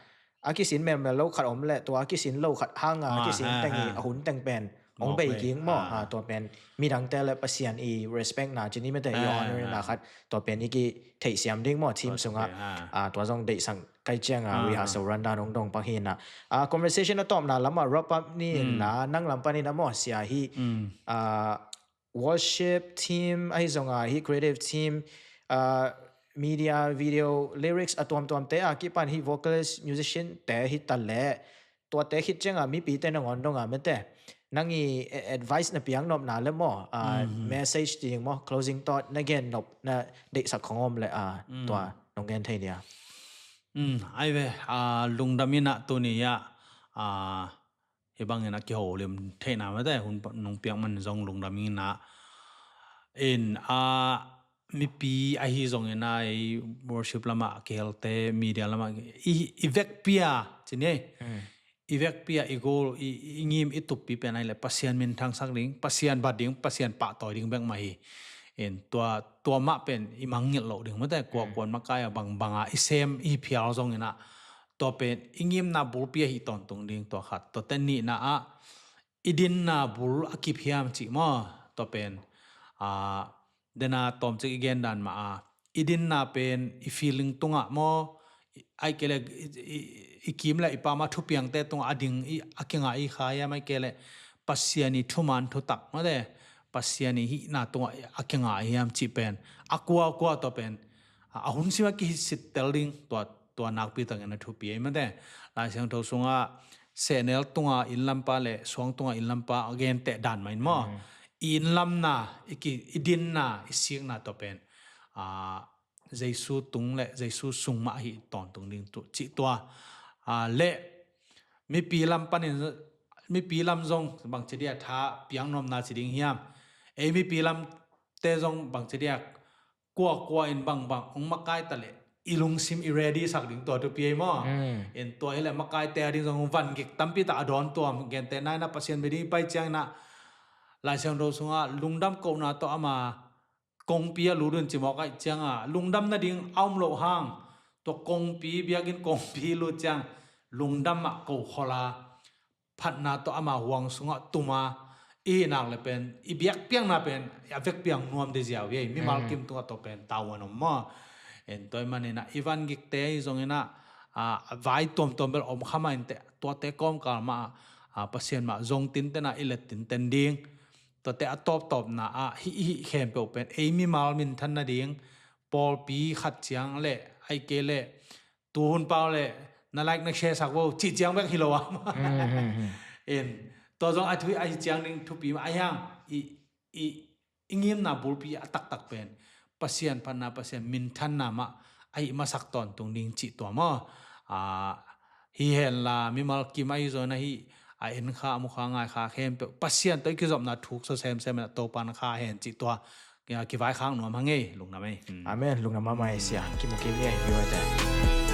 a kisin melmel lo khat om le, tua a kisin lo khat hang a, ah, kisin, ah, teng i, ah, a hun teng pen hong bei ging maw. Ah. Ah, tua pen midangte le Pasian i respect na ci ni mate, i, ah, honor na, ah, khat, tua pen i kitheihsiam ding maw, team, tua, sungah. Ah. Ah, tua zong deihsak kai ciang a, ah, rehearsal rundown hong dong pak hi na. Ah, conversation a tawpna lam a wrap up ni, hmm, na, nang lam pan ina maw, sia hi. Hmm. Ah, worship team, ahi zong a hi creative team, ah, media, video, lyrics a tuamtuamte a kipan hi vocalist, musician te hi ta le, tuate khit ciang a mipite nangawn dong a mate, nang i, eh, advice na piak nopna le maw, ah, mhm, message ding maw, closing thought na gen nop na deihsak khong om le, ah, mm, tua nong gen thei dia. Mm, ai ve, ah, lungdam ina tuni a, ah, hi bangin a kiholim theihna mate, hun pa-, nong piak man zong lungdam ina. In, a, mipi ahi zongin a, ei worship lamah kihelte, media lamah, i, i vekpi a, ci ni ei. Hmm. I vekpi a, i goal, i, i ngim, i tuppi pen ahi le Pasian minthangsak ding, Pasian bat ding, Pasian pahtawi ding bek mah hi. In tua, tua mah pen i mangngilh loh ding mate, kua, hmm, kuan makai a bangbang a i sem, i phial zongin a, tua pen i ngimna bulpi ahi tawntung ding tua khat. Tuate nihna ah i dinna bul a kip hiam cih maw? Tua pen, ah, dena tawmcik i gen dan mah a, i dinna pen i feeling tungah maw? Ai kei le i, i, i kim le i pam a thupiangte tungah a ding i, a kingah i kha hiam, ai kei le Pasian i thuman thutak mate, Pasian i hihna tungah a kingah hiam cih pen a kuakua tua pen a, a hun sim a kisit tel ding tua, tua nakpi takin a thupi ei mate. Lai Siangtho sungah sehnel tunga innlampa le suang tunga innlampa a genteh dan mah in maw. Mm. I innlamna, i ki, i dinna, i sikna tua pen, a, Jesu tung le Jesu sung mah hi tawntung ding tu, cih tua. A, le mipi lam panin, mipi lam zong bangci dia tha piang nuamna ci ding hiam? Ei mipi lamte zong bangci dia kuakua in bangbang hong makai ta le i lungsim i ready sak ding tua thupi ei maw? Mm. In tua hi le makaite a ding zong van gik tampi ta a dawn tua, gente naina Pasian bia ding i pai ciangin a Lai Siangtho sungah lungdam kohna tawh ama kongpi a lut un ci mawk ahih ciangin a lungdam nading a om loh hang tua kongpi biakinn kongpi lut ciang lungdam ah ko khol a phatna tawh ama huang sungah tum a i hih nak le pen i biakpiakna pen a vekpi a nuam ding ziau hi ei, mimal, mm, kim tungah tua pen tavuan om maw? En tua ahih manin a i van gikte hi zongin a, a, vai tuamtuam bel om kha mah inteh, tuate kawmkal mah a, a, Pasian mah zong tinten a i let tinten ding. Tuate a tawptawpna ah hih, hih khempeuh pen ei mimal minthan nading pawlpi khat ciang le ai kei le tuhun pau le na like na share sak vo cih ciang bek hi lo a. Mm, mm, mm. In tua zong a thu ahi ciang ding thupi mah ahi hang i, i, i ngimna bulpi a taktak pen Pasian phatna, Pasian minthanna mah ahi masak tawntung ding cih tua maw? A, hi henla mimal kim ahi zongin a hih a en kha, a mu kha, ngai kha khempeuh Pasian tawh i kizopna thuk saw semsem in a Topa na kha hen cih tua. Kivaikhak nuam hang ei, lungdam ei. Hmm. Amen. Lungdam mahmah ei sia. Kimu kim ei, viewerte.